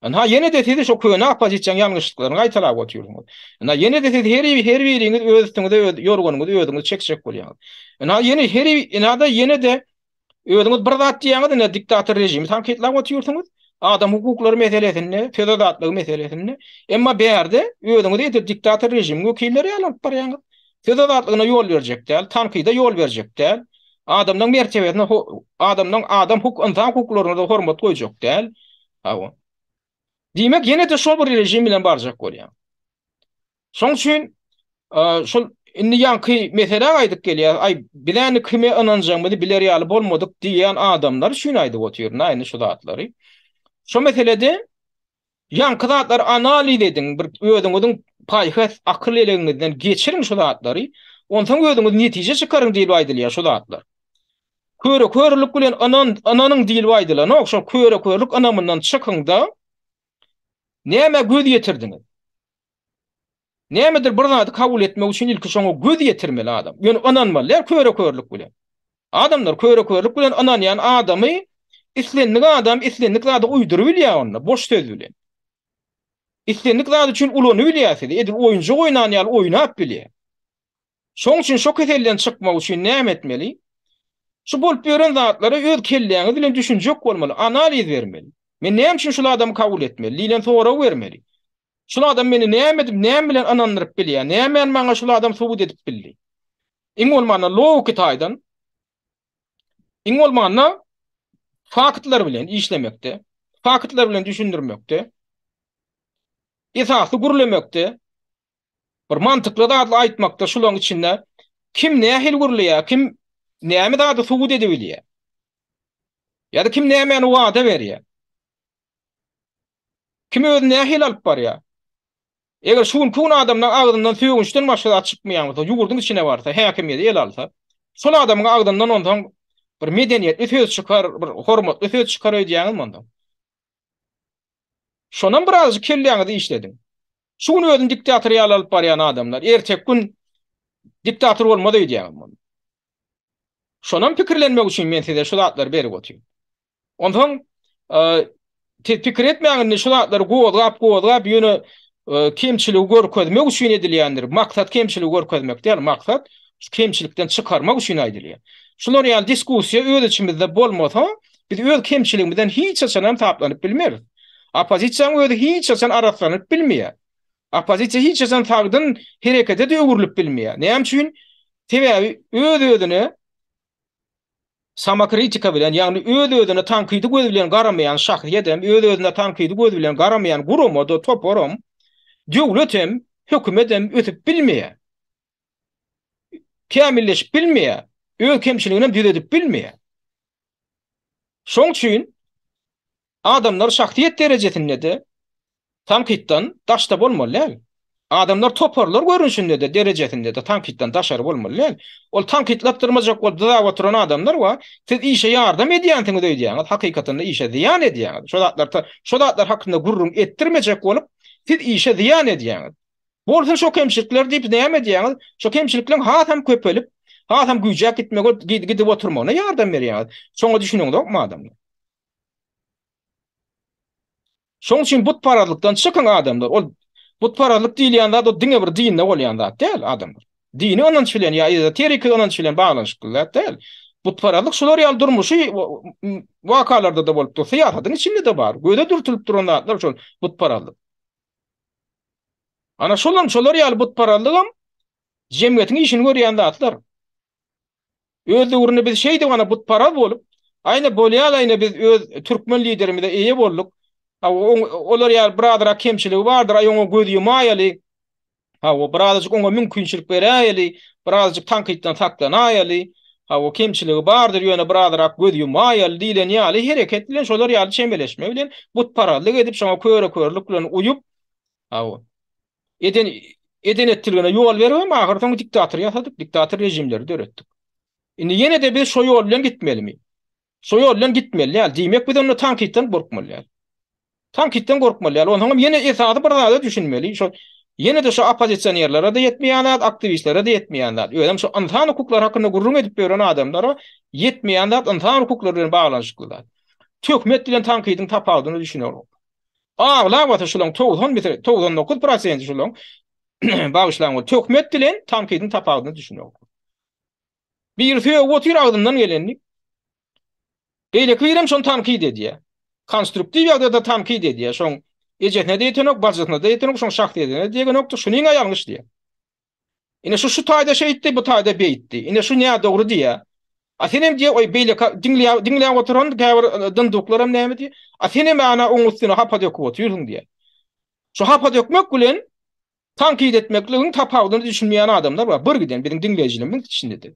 A: Ynha ýene-de siz şu köne oppozisiýanyň ýalňyşlyklaryny gaýtalap otyrsyňyz. Ynha ýene-de siz her her biriňiz öz üstüňize öz ýorganyňyzy özüňiz çekjek bolýaňyz. Ynha ýene her ynha-da ýene-de Özüňiz bir zat diýýäňiz, ine diktator režimi tankytlap otyrsyňyz, adam hukuklary meselesinde, söz azatlygy meselesinde. Emma bärde özüňizi edil diktator režimiň wekilleri ýaly alyp barýaňyz. Söz azatlygyna ýol berjek däl, tankyda ýol berjek däl, adamlaryň mertebesine, adamlaryň adam huk, ynsan hukuklaryna-da hormat goýjak däl. Hawa. Diýmek, ýene-de şol bir režim bilen barjak bolýaň. Şoň üçin şol indi ýaňky meselä gaýdyp gelýär. Aý, biz indi kime ynanjagymyzy biler ýaly bolmadyk diýýän adamlar üçin aýdyp otyryn-a indi şu zatlary. Şo meselede ýaňky zatlary analiz ediň, bir özüňiziň paýhas, akyl elegiňizden geçiriň şu zatlary. Onsoň özüňiz netije çykaryň diýlip aýdylýar şu zatlar. Köre-körlük bilen ynan, ynanyň diýlip aýdylanok. Şol köre-körlük ynamyndan çykyň-da, nämä göz ýetirdiňiz? Nämedir bir zady kabul etmek üçin ilki şoňa göz ýetirmeli adam. Ýöne ynanmaly däl köre-körlük bilen. Adamlar köre-körlük bilen ynanýan adamy islendik adam islendik zady uýdurybilýär onda, boş söz bilen. Islendik zat üçin ulanybilýär sizi, edil oýunjak oýnan ýaly oýnap bilýär. Şoň üçin şo keselden çykmak üçin näme etmeli? Şu bolup ýören zatlara öz kelläňiz bilen düşünjek bolmaly, analiz bermeli. Men näme üçin şul adamy kabul etmeli diýlen soragy bermeli. Şul adam meni näme edip, näme bilen ynandyryp bilýär? Nämäni maňa şul adam subut edip bildi? Iň bolmanda logiki taýdan, iň bolmanda faktlar bilen işlemekde, faktlar bilen düşündirmekde, esasly gürlemekde, Bir mantykly zatly aýtmakda şulaň içinde kim nähili gürleýär, kim näme zady subut edebilýär? Ýa-da kim nämäni wada berýär? Kim özüni nähili alyp barýar? Eger şu günki gün adamlaryň agzyndan sögünçden başga zat çykmaýan bolsa, ýurduň içine barsa, häkimiýeti ele alsa, şol adamyň agzyndan onsoň bir medeniýetli söz çykar, bir hormatly söz çykar öýdýäňizmi onsoň? Şonam birazajyk kelläňizi işlediň. Şu gün özüni diktator ýaly alyp barýan adamlar, erteki gün diktator bolmaz öýdýäňizmi onda? Şonam pikirlenmek üçin men size şu zatlary berip otyryn. Onsoň siz pikir etmäň indi şu zatlary gozgap gozgap ýöne kemçiligi görkezmek üçin edilýändir. Maksat kemçiligi görkezmek däl, maksat şu kemçilikden çykarmak üçin aýdylýar. Şular ýaly diskussiýa öz içimizde bolmasa, biz öz kemçiligimizden hiç haçan hem saplanyp bilmeris. Oppozisiýanyň özi hiç haçan arassalanyp bilmeýär. Oppozisiýa hiç haçan sagdyn herekete-de öwrülip bilmeýär. Näme üçin? Sebäbi öz-özüne Samokritika bilen, ýagny öz-özüne tankydy göz bilen garamaýan şahsyýet hem, öz-özüne tankydy göz bilen garamaýan gurama-da, toparam, döwlet hem, hökümet hem ösüp bilmeýär. Kämilleşip bilmeýär. Öz kemçiligini hem düzedip bilmeýär. Şoň üçin Adamlar şahsyýet derejesinde-de tankytdan daşda bolmaly däl. Adamlar toparlar görnüşinde-de, derejesinde-de tankytdan daşary bolmaly däl. Ol tankytlatdyrmajak bolup dyzap oturan adamlar bar. Siz işe ýardam edýänsiňiz öýdýäňiz, hakykatynda işe zyýan edýäňiz. Şo zatlar şo zatlar hakynda gürrüň etdirmejek bolup, siz işe zyýan edýäňiz. Bolsun şo kemçilikler diýip näme edýäňiz? Şo kemçilikleriň hasam köpelip, hasam güýjäp gitmegi gidip oturmagyna ýardam berýäňiz. Şoňa düşüneňzokmy adamlar? Şoň üçin butparazlykdan çykyň adamlar. Ol butparazlyk diýilýän zat o diňe bir dinde bolýan zat däl adamlar. Dini ynanç bilen ýa ezoteriki ynanç bilen baglanyşykly zat däl. Butparazlyk şular ýaly durmuşy wakalarda-da bolup dur, syýasatyň içinde-de bar. Göze dürtülip duran zatlar şol butparazlyk. Ana şolam şolar ýaly butparazlygam jemgyýetiň işini görýän zatlar. Öz döwründe biz şeýdip ana butparaz bolup, aýna bolýar aýna biz öz türkmen liderimize eýe bolduk. Olar ýaly birazrak kemçiligi bardyr, aý oňa göz ýumaýaly. Hawa, birazajyk oňa mümkinçilik beräýeli, birazajyk tankytdan saklanaýaly. Hawa, kemçiligi bardyr, ýöne birazrak göz ýumaýaly diýlen ýaly hereket bilen şolar ýaly çemeleşme bilen butparazlyk edip şoňa köre-körlük bilen uýup, hawa, Eden eden etdiligine ýol beribem ahyrsoňy diktator ýasadyk, diktator režimleri döretdik. Indi ýene-de biz şo ýol bilen gitmelimi? Şo ýol bilen gitmeli däl. Diýmek biz onda tankytdan gorkmaly däl. Tankytdan gorkmaly däl. Onsoňam ýene esasy bir zada düşünmeli. Şo ýene-de şo oppozisionerlere-de ýetmeýän zat, aktiwistlere-de ýetmeýän zat. Özem şo ynsan hukuklary hakynda gürrüň edip ýören adamlara ýetmeýän zat ynsan hukuklary bilen baglanyşykly zat. Töhmet bilen tankydyň tapawudyna düşünenok. Aglabasy şulaň 90 bise 99 prosenti şulaň bagyşlaň ol töhmet bilen tankydyň tapawudyna düşünenok. Biri sögüp otyr agzyndan gelenini. Beýleki birem şony tankyt edýär. Konstruktiw ýagdaýda tankyt edýär. Şoň ejesine-de ýetenok, bajysyna-da ýetenok, şoň şahsyýetine-de degenokdy, şunyň-a ýalňyş diýýär. Ine şu şu taýda şeýtdi, bu taýda beýtdi. Ine şu nädogry diýýär. A senem diýýär, oý beýleki diňleýär, diňläp oturan käbir e, dyndyklaram näme diýýär? A senem ana oň üstüne hapa döküp otyrsyň diýýär. Şu hapa dökmek bilen tankyt etmekligiň tapawudyny düşünmeýän adamlar bar. Bir giden biziň diňleýjilerimiziň içinde-de.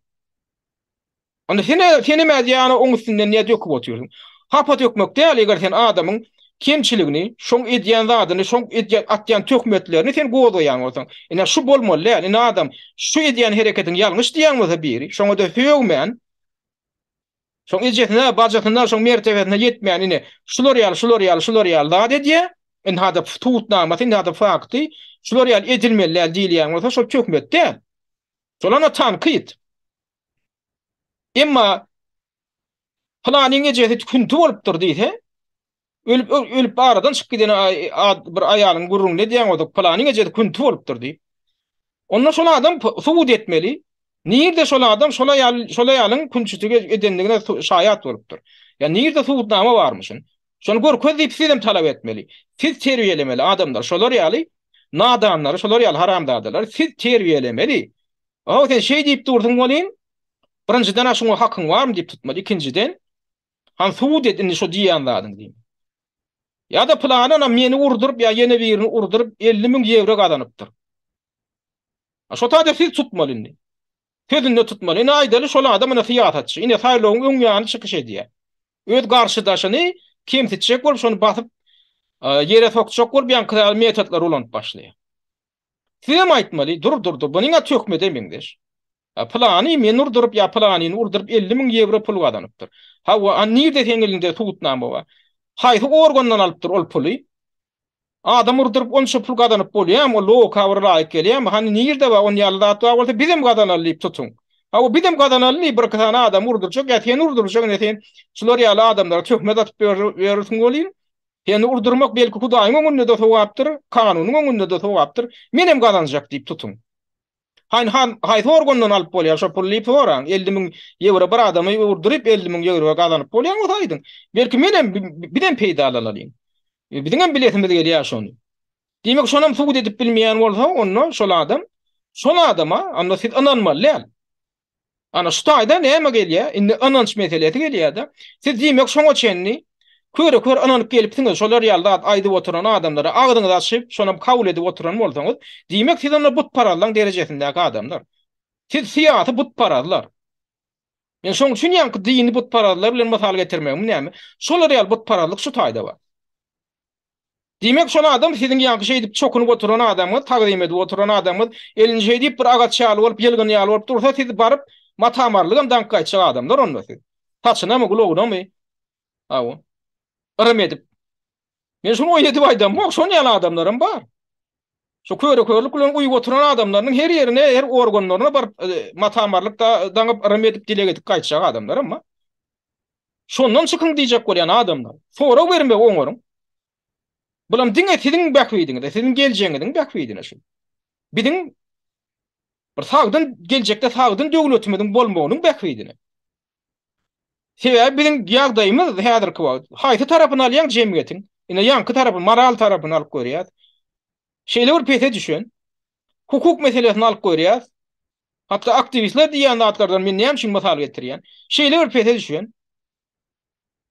A: Onda sen senem ädýäni oň üstünden niýe döküp otyrsyň? Hapa dökmek däl, eger sen adamyň kemçiligini, şoň edýän zadyny, şoň edýän atýan töhmetlerini sen gozgaýan bolsaň, ine şu bolmaly däl, ine adam şu edýän hereketiň ýalňyş diýýän bolsa biri, şoňa-da sögmän, şoň ejesine, bajasyna, şoň mertebesine ýetmän ine şular ýaly, şular ýaly, şular ýaly zat edýär, ynha-da subutnamasy, ynha-da fakty, şular ýaly edilmeli däl diýilýän bolsa, şol töhmet däl. Şol ana tankyt. Emma pylanyň ejesi künti bolupdyr diýse, ölüp ölüp aradan çykyp giden bir aýalyň gürrüňini edýän bolsak, pylanyň ejesi künti bolupdyr diýip. Onda şol adam subut etmeli. Nirde şol adam şol aýal şol aýalyň künçütik edendigine şaýat bolupdyr. Ýa nirde subutnama barmyşyn? Şony görkez diýip siz hem talap etmeli. Siz terbiýelemeli adamlar. Şolar ýaly nadanlary, şolar ýaly haramzadalary siz terbiýelemeli. Hawa sen şeý diýip dursuň welin, birinjiden-ä şuňa hakyň barmy diýip tutmaly, ikinjiden, hany subut et indi şo diýýän zadyňy diýmeli. Ýa-da pylany ana meni urduryp ýa ýene birini urduryp 50 müň ýewro gazanypdyr. A şo taýda siz tutmaly indi. Sözünde tutmaly. Ine aýdaly şol adam ine syýasatçy. Ine saýlawyň öň ýany çykyş edýär. Öz garşydaşyny kemsitjek bolup şony basyp ýere sokjak bolup ýaňky ýaly metodlary ulanyp başlaýar. Sizem aýtmaly, dur, dur, dur, bu niňe töhmede meňzeş. Pylany meni urduryp ýa pylanyny urduryp 50 müň ýewro pul gazanypdyr. Hawa, a nirde seň eliňde subutnama bar? Haýsy organdan alypdyr ol puly? Adam urduryp onça pul gazanyp bolýamy? Ol logika bir laýyk gelýämi? Hany nirde bar on ýaly zat bar bolsa bizem gazanaly diýip tutuň. Hawa bizem gazanaly diýip birki sany adamy urdurjak ýa seni urdurjak ine sen şular ýaly adamlara töhmet atyp ýörüsiň welin seni urdurmak belki Hudaýyň öňünde-de sogapdyr, kanunyň öňünde-de sogapdyr. Menem gazanjak diýip tutuň. Haýn han haýsy organdan alyp bolýar şo puly diýip soraň. 50 müň ýewro bir adamy urduryp 50 müň ýewro gazanyp bolýan bolsa aýdyň. Belki menem bizem peýdalanalyň. E, biziňem bilesimiz gelýär şony. Diýmek şonam subut edip bilmeýän bolsa onda şol adam şol adama onda siz ynanmaly däl. Ana şu taýda näme gelýär? Indi ynanç meselesi gelýär-de. Siz diýmek şoňa çenli köre-kör ynanyp gelipsiňiz, şolar ýaly zat aýdyp oturan adamlara agzyňyzy açyp, şonam kabul edip oturan bolsaňyz, diýmek siz onda butparazlaň derejesindäki adamlar. Siz syýasy butparazlar. Men şoň üçin ýaňky dini butparazlar bilen mysal getirmegim näme? Şolar ýaly butparazlyk şu taýda bar. Diýmek, şol adam siziň ýaňky şeýdip çokunyp oturan adamyňyz, tagzym edip oturan adamyňyz, elini şeýdip bir agaç ýaly bolup, ýylgyn ýaly bolup dursa, siz baryp matamarlygam daňyp gaýtjak adamlar onda siz. Saçynamy, gulagynamy, hawa, yrym edip. Men şuny oýun edip aýdamok, şon ýaly adamlaram bar. Şu köre-körlük bilen uýup oturan adamlarynyň her ýerine, her organlaryna baryp matamarlyk daňyp, yrym edip, dileg edip gaýtjak adamlaram bar. Şondan çykyň diýjek bolýan adamlar. Sorag bermegi oňaryň. Bulam diňe siziň bähbidiňize, siziň geljegiňiziň bähbidine şu. Biziň bir sagdyn geljekde sagdyn döwletimiziň bolmagynyň bähbidine. Sebäbi biziň ýagdaýymyz häzirki wagt haýsy tarapyny alýaň jemgyýetiň? Ine ýaňky tarapy, moral tarapyny alyp görýäs. Şeýle bir pese düşen. Hukuk meselesini alyp görýäs. Hatda aktiwistler diýýän zatlardan men näme üçin mysal getirýän? Şeýle bir pese düşen.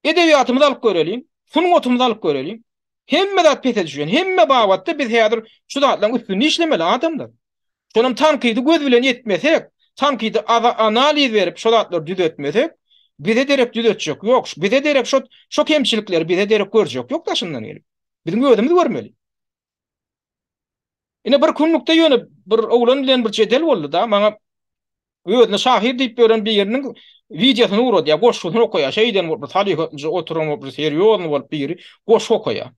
A: Edebiýatymyzy alyp göreliň, sungatymyzy alyp göreliň. Hemme zat pese düşen. Hemme babatda biz häzir şu zatlaryň üstünde işlemeli adamlar. Şonam tankydy göz bilen etmesek, tankydy analiz berip şo zatlary düzetmesek, bize derek düzetjek ýok. Bize derek şo şo kemçilikleri bize derek görjek ýok daşyndan gelip. Biziň özümiz görmeli. Ine bir günlükde ýöne bir oglan bilen bir jedel boldy-da, maňa özüne şahyr diýip ýören biriniň wideosyny ugradýar, goşgusyny okaýar. Şeýden bolup bir salyhatlyja oturan bolup bir serýozny bolup biri goşgy okaýar.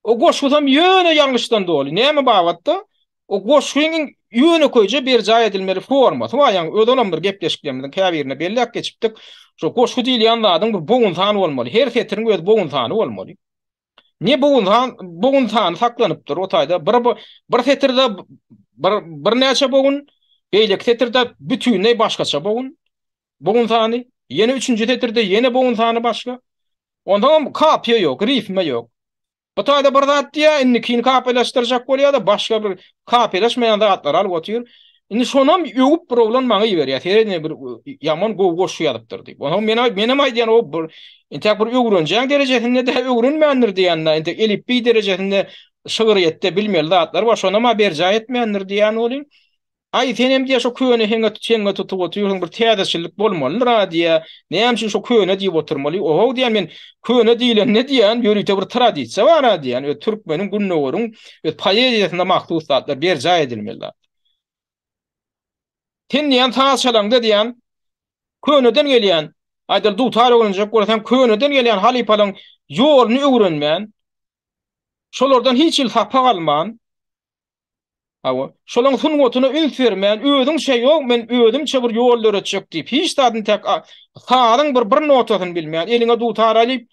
A: O goşgusam ýöne ýalňyşdan doly. Näme babatda? O goşgyň ýönekeýje berjaý edilmeli formasy bar, ýagny özalam bir gepleşiklerimiziň käbirinde belläp geçipdik. Şo goşgy diýilýän zadyň bir bogun sany bolmaly. Her setiriň öz bogun sany bolmaly. Ne bogun san, bogun sany saklanypdyr o taýda. Bir bir setirde bir birnäçe bogun, beýleki setirde bütinleý başgaça bogun. Bogun sany, ýene üçünji setirde ýene bogun sany başga. Onsoňam kapiýa ýok, rifme ýok. Bu taýda bir zat diýýär, indikini kapiýalaşdyrjak bolýar-da, başga bir kapiýalaşmaýan zatlary alyp otyr. Indi şonam öwüp bir oglan maňa iberýär. Seret bir ýaman gowy goşgy ýazypdyr diýip. Onsoň men menem aýdýan o bir entek bir öwrenjeň derejesinde-de öwrenmändir diýen-de, entek elipbiý derejesinde şygryýetde bilmeli zatlar bar, şonam-a berjaý etmändir diýen welin, Aý, senem diýýär, şo köne heňe heňe tutup otyrsyň, bir täzeçillik bolmalydyr-a diýýär. Näme üçin şo köne diýip oturmaly? Ohow diýýän, men köne diýlende diýýän, ýörite bir tradisiýa bar-a diýýän. Öz türkmeniň, gündogaryň öz poeziýasynda mahsus zatlar, berjaý edilmeli zat. Sen diýýän, saz çalaňda diýýän, köneden gelýän, aýdaly dutar öwrenjek bolsaň, köneden gelýän halypalaryň ýoluny öwrenmän, şolardan hiç hili sapak alman, Hawa. Şolaň sungatyna üns bermän, özüňçe ýok, men özümçe bir ýol döretjek diýip, hiç zadyny täk sazyň bir bir notasyny bilmän, eliňe dutar alyp,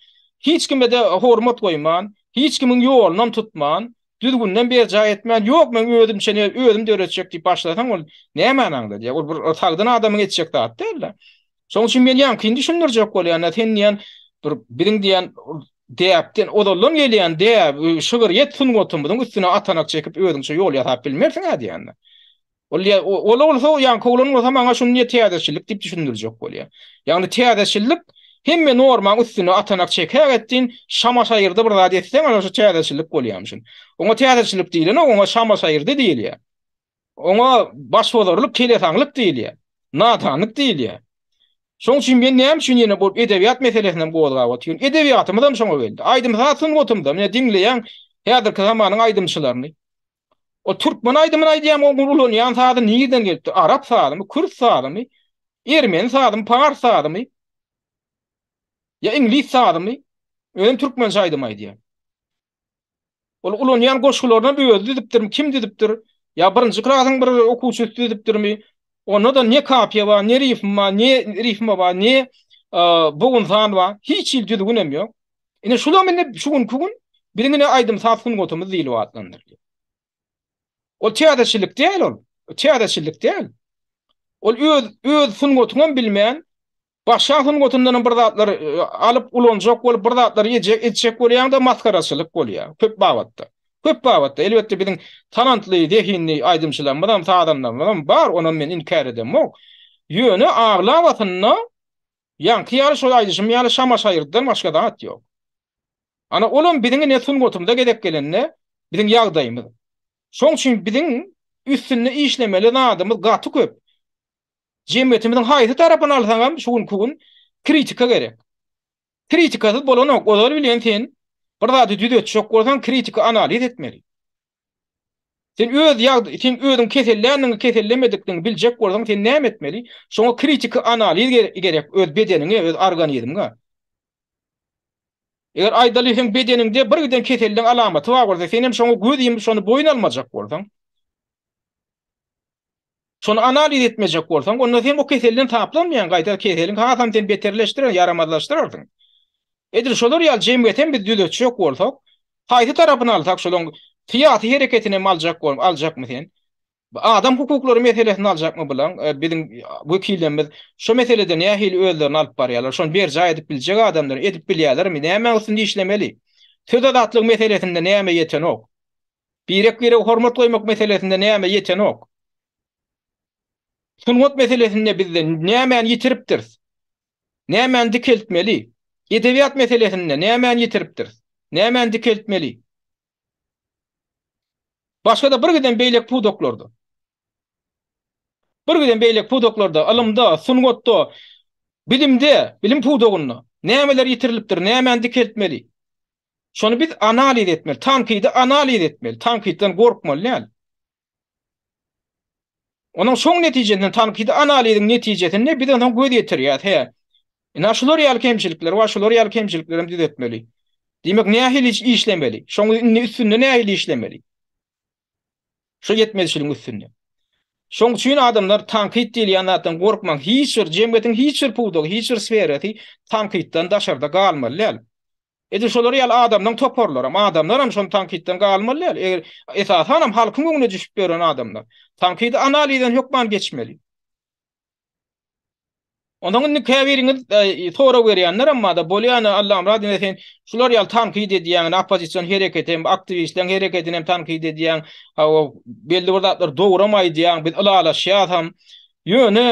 A: hiç kime-de hormat goýman, hiç kimiň ýolunam tutman, düzgünden berjaý etmän, ýok, men özümçe ne özüm döretjek diýip başlasaň, ol nämäni aňladýar? Ol bir sagdyn adamyň etjek zady däl-de. Şonuň üçin men ýaňkyny düşündirjek bolýan-da, sen diýen bir biziň diýen däpden, ozaldan gelýän däp, şygryýet sungatymyzyň üstüne atanak çekip özüňçe ýol ýasap bilmersiň-ä diýen-de. Ol diýýär, ol bolsa, ýaňky oglan bolsa maňa şuny diýýär täzeçillik diýip düşündirjek bolýar. Ýagny täzeçillik hemme normaň üstüne atanak çekägetdin, şama-şaýyrda bir zat etseň, ana şu täzeçillik bolýarmyşyn. Oňa täzeçillik diýlenok, oňa şama-şaýyrda diýilýär. Oňa başbozarlyk, kelesaňlyk diýilýär. Nadanlyk diýilýär. Şonuň üçin men näme üçin ýene bu edebiýat meselesini hem gozgap otyryn. Edebiýatymyzam şoňa geldi. Aýdym-saz sungatymyzam, ine diňleýäň häzirki zamanyň aýdymçylaryny. O türkmen aýdymyny aýdýan oň ulanýan sazy nirden gelipdir? Arap sazymy, kürt sazymy, ermeni sazymy, pars sazymy? Ýa iňlis sazymy? Özem türkmençe aýdym aýdýar. Ol ulanýan goşgularynam özi düzüpdirmi, kim düzüpdir? Ýa birinji klasyň bir okuwçysy düzüpdirmi? Onda-da ne kapiýa bar, ne rifm bar, ne rifma bar, ne bogun san bar. Hiç hili düzgünem ýok. Ine şulam indi şu günki gün biziň ine aýdym-saz sungatymyz diýlip atlandyrylýar. Ol täzeçillik däl ol. Täzeçillik däl. Ol öz öz sungatyňam bilmän, Başga sungatyndanam bir zatlar alyp ulanjak bolup bir zatlar etjek bolýaňda masgaraçylyk bolýar köp babatda. Köp babatda elbetde biziň talantly, zehinli aýdymçylarymyzam, sazandalarymyzam bar, onam men inkär edemok. Ýöne aglabasynda ýaňky ýaly şol aýdyşym ýaly şama-şaýyrdydan başga zat ýok. Ana olam biziň ine sungatymyza gezek gelende biziň ýagdaýymyz. Şoň üçin biziň üstünde işlemeli zadymyz gaty köp. Jemgyýetimiziň haýsy tarapyny alsaňam şu günki gün kritika gerek. Kritikasyz bolanok. Ozal bilen sen bir zady düzetjek bolsaň kritiki analiz etmeli. Sen öz ýagdy sen özüň keselländigiňi kesellemedikdigiňi biljek bolsaň sen näme etmeli? Şoňa kritiki analiz gerek öz bedeniňe, öz organizmiňe. Eger aýdaly seň bedeniňde bir giden keselliň alamaty bar bolsa senem şoňa göz ýumup şony boýun almajak bolsaň, Şony analiz etmejek bolsaň, onda sen o keselden saplanmaýaň, gaýta keseliň hasam sen beterleşdirer, ýaramazlaşdyrarsyň. Edil şolar ýaly jemgyýetem biz düzetjek bolsak, haýsy tarapyny alsak şolaň syýasy hereketinem aljak bol, aljakmy sen? Adam hukuklary meselesini aljakmy bulaň? Biziň wekillerimiz şo meselede nähili özlerini alyp barýarlar? Şony berjaý edip biljek adamlar, edip bilýärlermi? Nämäň üstünde işlemeli? Söz azatlygy meselesinde näme ýetenok? Birek-birege hormat goýmak meselesinde näme ýetenok? Sungat meselesinde bizde nämäni ýitiripdiris? Nämäni dikeltmeli? Edebiýat meselesinde nämäni ýitiripdiris? Nämäni dikeltmeli? Başga-da bir giden beýleki pudaklarda. Bir giden beýleki pudaklarda, ylymda, sungatda, bilimde, bilim pudagynda nämeler ýitirilipdir, nämäni dikeltmeli? Şony biz analiz etmeli, tankydy analiz etmeli, tankytdan gorkmaly däl. Onuň soň netijesinde, tankydy analiziň netijesinde biz onsoň göz ýetirýäs, he, ina şular ýaly kemçilikler bar, şular ýaly kemçiliklerem düzetmeli. Diýmek, nähili işlemeli? Şoň indi üstünde nähili işlemeli? Şo ýetmezçiligiň üstünde. Şoň üçin adamlar tankyt diýilýän zatdan gorkmaň. Hiç bir jemgyýetiň hiç bir pudagy, hiç bir sferasy tankytdan daşarda galmaly däl. Edil şolar ýaly adamlaň toparlaram, adamlaram şony tankytdan galmaly däl. Eger esasanam halkyň öňüne düşüp ýören adamlar. Tankydy analizden hökman geçmeli. Onsoň indi käbiriňiz sorag berýänlerem bar-da, bolýany Allamyrat ine sen şular ýaly tankyt edýäň, ine oppozision hereketi hem, aktiwistleriň hereketini hem tankyt edýäň, hawa belli bir zatlary dogram aýdýaň, biz ylalaşýasam. Ýöne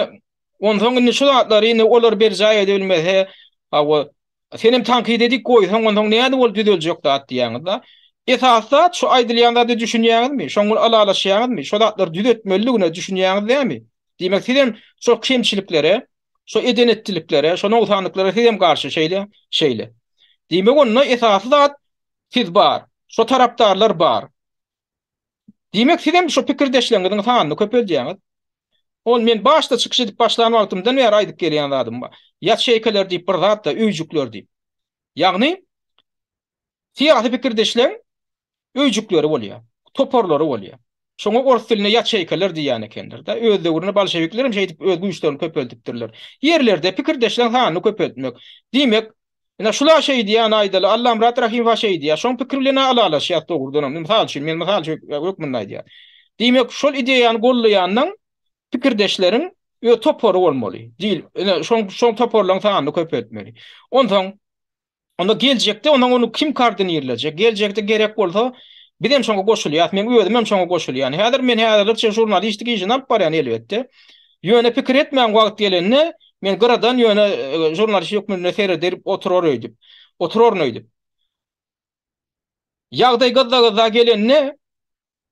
A: onsoň indi şu zatlary indi olar berjaý edebilmese, hawa Senem tankyt edip goýsaň onsoň nädip ol düzeljek zat diýýäňiz-da. Esasy zat şu aýdylýan zada düşünýäňizmi? Şoň bilen ylalaşýaňyzmy? Şo zatlary düzetmelidigine düşünýäňiz dämi? Diýmek sizem şo kemçiliklere, şo eden-etdiliklere, şo nogsanlyklara sizem garşy şeýle, şeýle. Diýmek onda esasy zat siz bar. Şo tarapdarlar bar. Diýmek sizem şo pikirdeşleriňiziň sanyny köpeldýäňiz. Ol men başda çykyş edip başlan wagtymdan bäri aýdyp gelýän zadym bar. Ýaçeýkalar diýip bir zat-da, öýjükler diýip. Ýagny syýasy pikirdeşleň öýjükleri bolýar, toparlary bolýar. Şoňa ors dilinde ýaçeýkalar diýýän ekenler-de. Öz döwründe bolşewikler hem şeýdip öz güýçlerini köpeldipdirler. Ýerlerde pikirdeşleň sanyny köpeltmek. Diýmek, Ine şula şeý diýýän aýdaly, Allamyrat Rahymowa şeý diýýär. Şoň pikiri bilen-ä ylalaşýas dogrudanam. Mysal üçin, men mysal hökmünde aýdýan. Diýmek, şol ideýany gollaýanyň pikirdeşleriň öz topary bolmaly. Diýil, ine şoň şoň toparlaryň sanyny köpeltmeli. Onsoň onda geljekde ondan ony kim koordinirlejek? Geljekde gerek bolsa bizem şoňa goşulýas. Men özüm hem şoňa goşulýan. Häzir men häzirlikçe žurnalistik işini alyp barýan elbetde. Ýöne pikir etmäň wagt gelende men gyradan ýöne žurnalist hökmünde seredip oturar öýdüp. Oturaryn öýdüp. Ýagdaý gyzza-gyzza gelende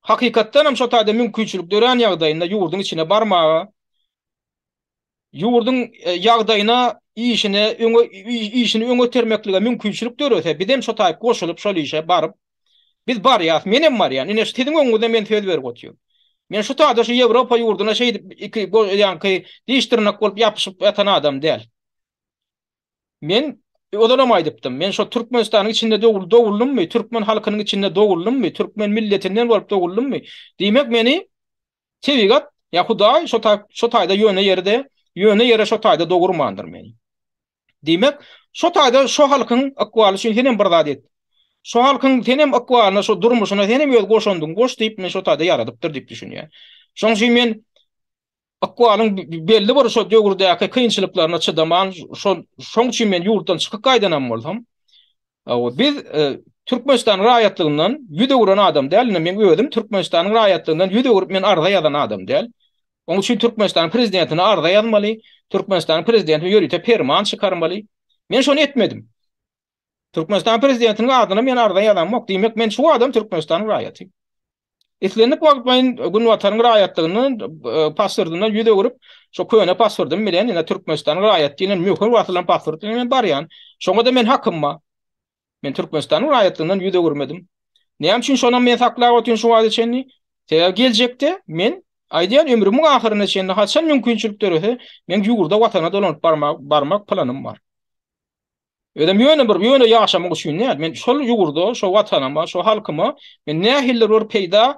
A: hakykatdan hem şo taýda mümkinçilik dörän ýagdaýynda ýurduň içine barmaga, ýurduň ýagdaýyna, işine öňe işini öňe itermeklige mümkinçilik dörese bizem şo taýyp goşulyp şol işe baryp. Biz barýas, menem barýan. Ine, siziň öňüňizde men söz berip otyryn. Men şu taýda şu Ýewropa ýurduna şeýdip iki ýaňky diş-dyrnak bolup ýapyşyp ýatan adam däl. Men ozalam aýdypdym, men şo Türkmenistanyň içinde doguldymmy, türkmen halkynyň içinde doguldymmy, türkmen milletinden bolup doguldymmy, diýmek meni tebigat ýa Hudaý şo şo taýda ýöne ýerde, ýöne ýere şo taýda dogurmandyr meni. Diýmek, şo taýda şo halkyň ykbaly üçin senem bir zat et. Şo halkyň senem ykbalyna, şo durmuşyna senem öz goşandyňy goş diýip meni şo taýda ýaradypdyr diýip düşünýän. Şonuň üçin men Ykbalyň belli bir şo döwürdäki kynçylyklaryna çydaman, şo şoň üçin men ýurtdan çykyp gaýdanam bolsam, biz Türkmenistanyň raýatlygyndan ýüz öwüren adam däl, indi meň özüm Türkmenistanyň raýatlygyndan ýüz öwürip men arza ýazan adam däl. Oň üçin Türkmenistanyň prezidentine arza ýazmaly, Türkmenistanyň prezidenti ýörite perman çykarmaly. Men şony etmedim. Türkmenistanyň prezidentiniň adyna men arza ýazamok. Diýmek, men şu adam Türkmenistanyň raýaty. Islendik wagt men Günbataryň raýatlygyndan, e, pasportyndan ýüz öwürip, şo köne pasportym bilen ine Türkmenistanyň raýaty diýlen möhür basylan pasport bilen men barýan. Şoňa-da men hakym bar. Men Türkmenistanyň raýatlygyndan ýüz öwürmedim. Näme üçin şonam men saklap otyryn şu wagta çenli? Sebäbi geljekde men aýdýan ömrümiň ahyryna çenli haçan mümkinçilik dörese, men ýurda watana dolanyp barmak, barmak planym bar. Özem ýöne bir ýöne ýaşamak üçin däl. Men şol ýurda, şo watanyma, şo halkyma men nähilidir bir peýda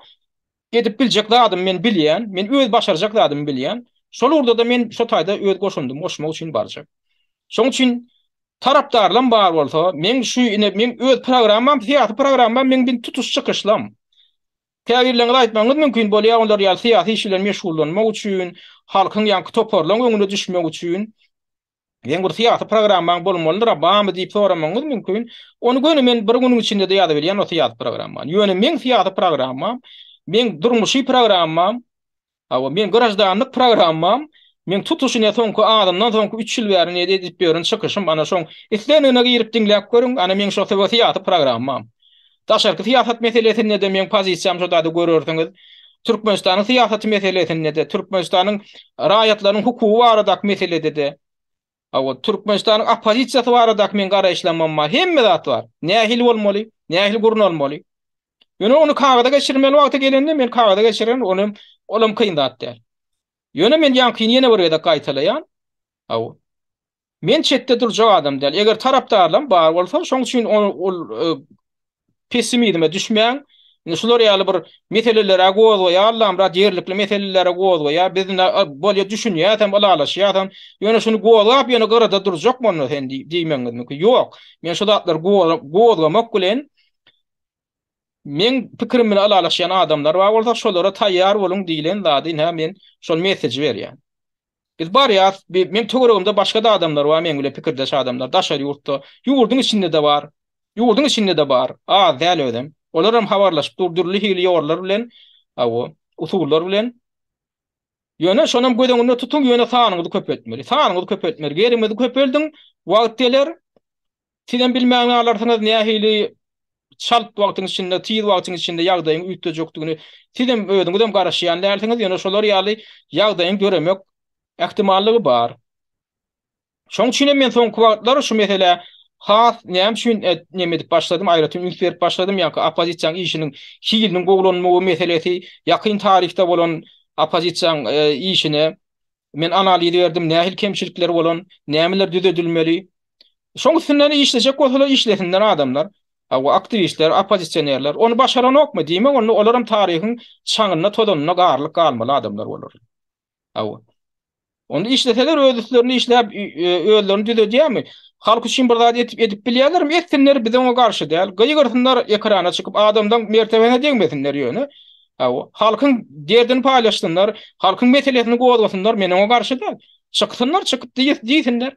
A: edip biljek zadymy men bilýän, men öz başarjak zadymy bilýän. Şol ugurda-da men şo taýda öz goşandymy goşmak üçin barjak. Şoň üçin tarapdarlam bar bolsa, meň şu ine meň öz programmam, syýasy programmam meň bin tutuş çykyşlam. Käbirleriňiz aýtmagyňyz mümkin bolýar, olar ýaly syýasy iş bilen meşgullanmak üçin, halkyň ýaňky toparlaryň öňüne düşmek üçin. Seň bir syýasy programmaň bolmalydyr-a, barmy diýip soramagyňyz mümkin. Ony göni men bir günüň içinde-de ýazyp bilýän o syýasy programmany. Ýöne meň syýasy programmam, meň durmuşy programmam, hawa, meň graždanlyk programmam, meň tutuş ine soňky azyndan soňky üç ýyl bäri ine edip ýören çykyşym, ana şoň islendigine girip diňläp görüň, ana meň şo syýasy programmam. Daşarky syýasat meselesinde-de meň pozisiýam şo zady görersiňiz. Türkmenistanyň syýasaty meselesinde-de, Türkmenistanyň raýatlarynyň hukugy baradaky meselede-de, hawa, Türkmenistanyň oppozisiýasy baradaky meň garaýyşlamam bar. Hemme zat bar. Nähili bolmaly, nähili gurnalmaly. Ýöne ony kagyza geçirmeli wagty gelende men kagyza geçirerin, ony olam kyn zat däl. Ýöne men ýaňkyny ýene bir gezek gaýtalaýan. Hawa. Men çetde durjak adam däl. Eger tarapdarlam bar bolsa, şoň üçin ol pessimizme düşmäň. Indi şular ýaly bir meselelere gozgaýar, Allamyrat ýerlikli meselelere gozgaýar. Biz indi bolýa düşünýäsem, ylalaşýasam. Ýöne şuny gozgap, ýöne gyrada durjakmy onda sen diýmegiňiz mümkin. Ýok. Men şu zatlary gozgamak bilen meň pikirim bilen ylalaşýan adamlar bar bolsa, şolara taýýar boluň diýlen zady ine men şol messeji berýän. Biz barýas, meň töweregimde başga-da adamlar bar, meň bilen pikirdeş adamlar, daşary ýurtda, ýurduň içinde-de bar, ýurduň içinde-de bar, az däl özem. Olar hem habarlaşyp dur, dürli hili ýollar bilen, hawa, usullar bilen. Ýöne şonam göz öňünde tutuň, ýöne sanyňyzy köpeltmeli. Sanyňyzy köpeltmeli. Gerimiňizi köpeldiň, wagt geler, Sizem bilmän galarsyňyz nähili çalt wagtyň içinde, tiz wagtyň içinde ýagdaýyň üýtgejekdigini sizem özüňizem garaşýan dälsiňiz, ýöne şolar ýaly ýagdaýyň döremek ähtimallygy bar. Şoň üçin hem men soňky wagtlar şu meselä has näme üçin neme edip başladym, aýratyn üns berip başladym, ýaňky oppozisiýanyň işiniň hiliniň gowulanmagy meselesi, ýakyn taryhda bolan oppozisiýanyň işine men analiz berdim, nähili kemçilikleri bolan, nämeler düzedilmeli. Şoň üstünden işlejek bolsalar işlesinler adamlar. Hawa, aktiwistler, oppozisionerler. Ony başaranokmy? Diýmek, onda olaram taryhyň çaňynda, tozanynda garylyp galmaly adamlar bolar. Hawa. Onda işleseler öz üstlerinde işläp, özlerini düzedýärmi? Halk üçin bir zat edip, edip bilýärlermi? Etsinler, biz oňa garşy däl. Gygyrsynlar ekrana çykyp, adamdan mertebesine degmesinler ýöne. Hawa, halkyň derdini paýlaşsynlar, halkyň meselesini gozgasynlar, men oňa garşy däl. Çyksynlar, çykyp diýsinler.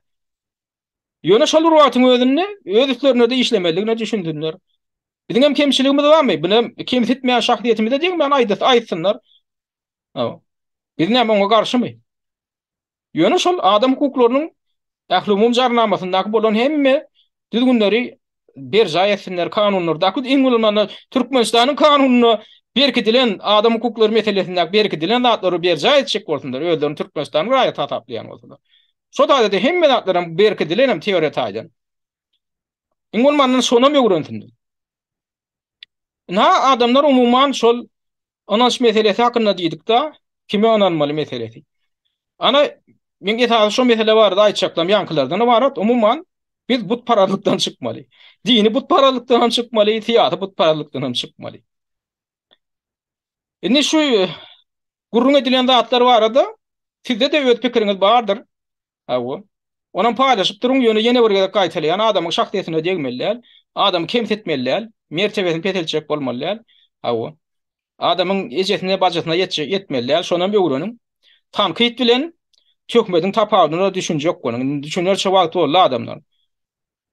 A: Ýöne şol bir wagtyň özünde öz üstlerinde-de işlemelidigine düşünsinler. Biziň hem kemçiligimiz barmy? Buny kemsitmän şahsyýetimize degmän aýtsynlar. Hawa. Biz näme oňa garşymy? Ýöne şol adam hukuklarynyň ählumumy jarnamasyndaky bolan hemme düzgünleri berjaý etsinler, kanunlardaky iň bolmanda Türkmenistanyň kanunynda berkidilen adam hukuklary meselesindäki berkidilen zatlary berjaý etjek bolsunlar, özlerini Türkmenistanyň raýaty hasaplaýan bolsalar. Şo taýda hemme zatlaram berkidilenem teoriýa taýdan. Iň bolmanda şonam öwrensinler. Ynha, adamlar umuman şol ynanç meselesi hakynda diýdik-de, kime ynanmaly meselesi. Ana, meň esasy şo mesele barada aýtjaklarym ýaňkylardan ybarat. Umuman, biz butparazlykdan çykmaly. Dini butparazlykdan hem çykmaly, syýasy butparazlykdan hem çykmaly. Indi şu gürrüň edilen zatlar barada sizde-de öz pikiriňiz bardyr. Hawa. Onam paýlaşyp duruň, ýöne ýene bir gezek gaýtalaýan, adamyň şahsyýetine degmeli däl, adamy kemsitmeli däl, mertebesini peseltjek bolmaly däl. Hawa. Adamyň ejesine, bajysyna ýetjek ýetmeli däl, şonam öwreniň. Tankyt bilen töhmediň tapawudyna düşünjek boluň. Indi düşünerçe wagt boldy adamlar.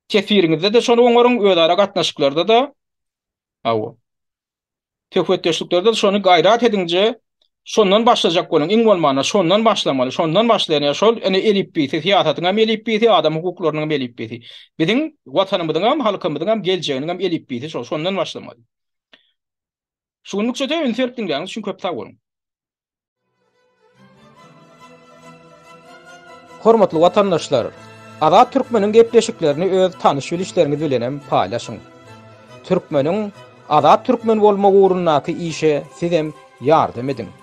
A: Teswiriňizde-de şony oňaryň, özara gatnaşyklarda-da. Hawa. Söhbetdeşliklerde şony gaýrat ediňje şondan başlajak boluň iň bolmanda şondan başlamaly şondan başlaýan ýa şol ene elipbiýsi syýasatyňam elipbiýsi adam hukuklarynyňam elipbiýsi biziň watanymyzyňam halkymyzyňam geljeginiňem elipbiýsi şol şondan başlamaly. Şu günlükçe-de üns berip diňläniňiz üçin köp sag boluň. Hormatly watandaşlar! Azat Türkmeniň gepleşiklerini öz tanyş-bilişleriňiz bilenem paýlaşyň. Türkmeniň Azat Türkmen bolmagy ugrundaky işe sizem ýardam ediň.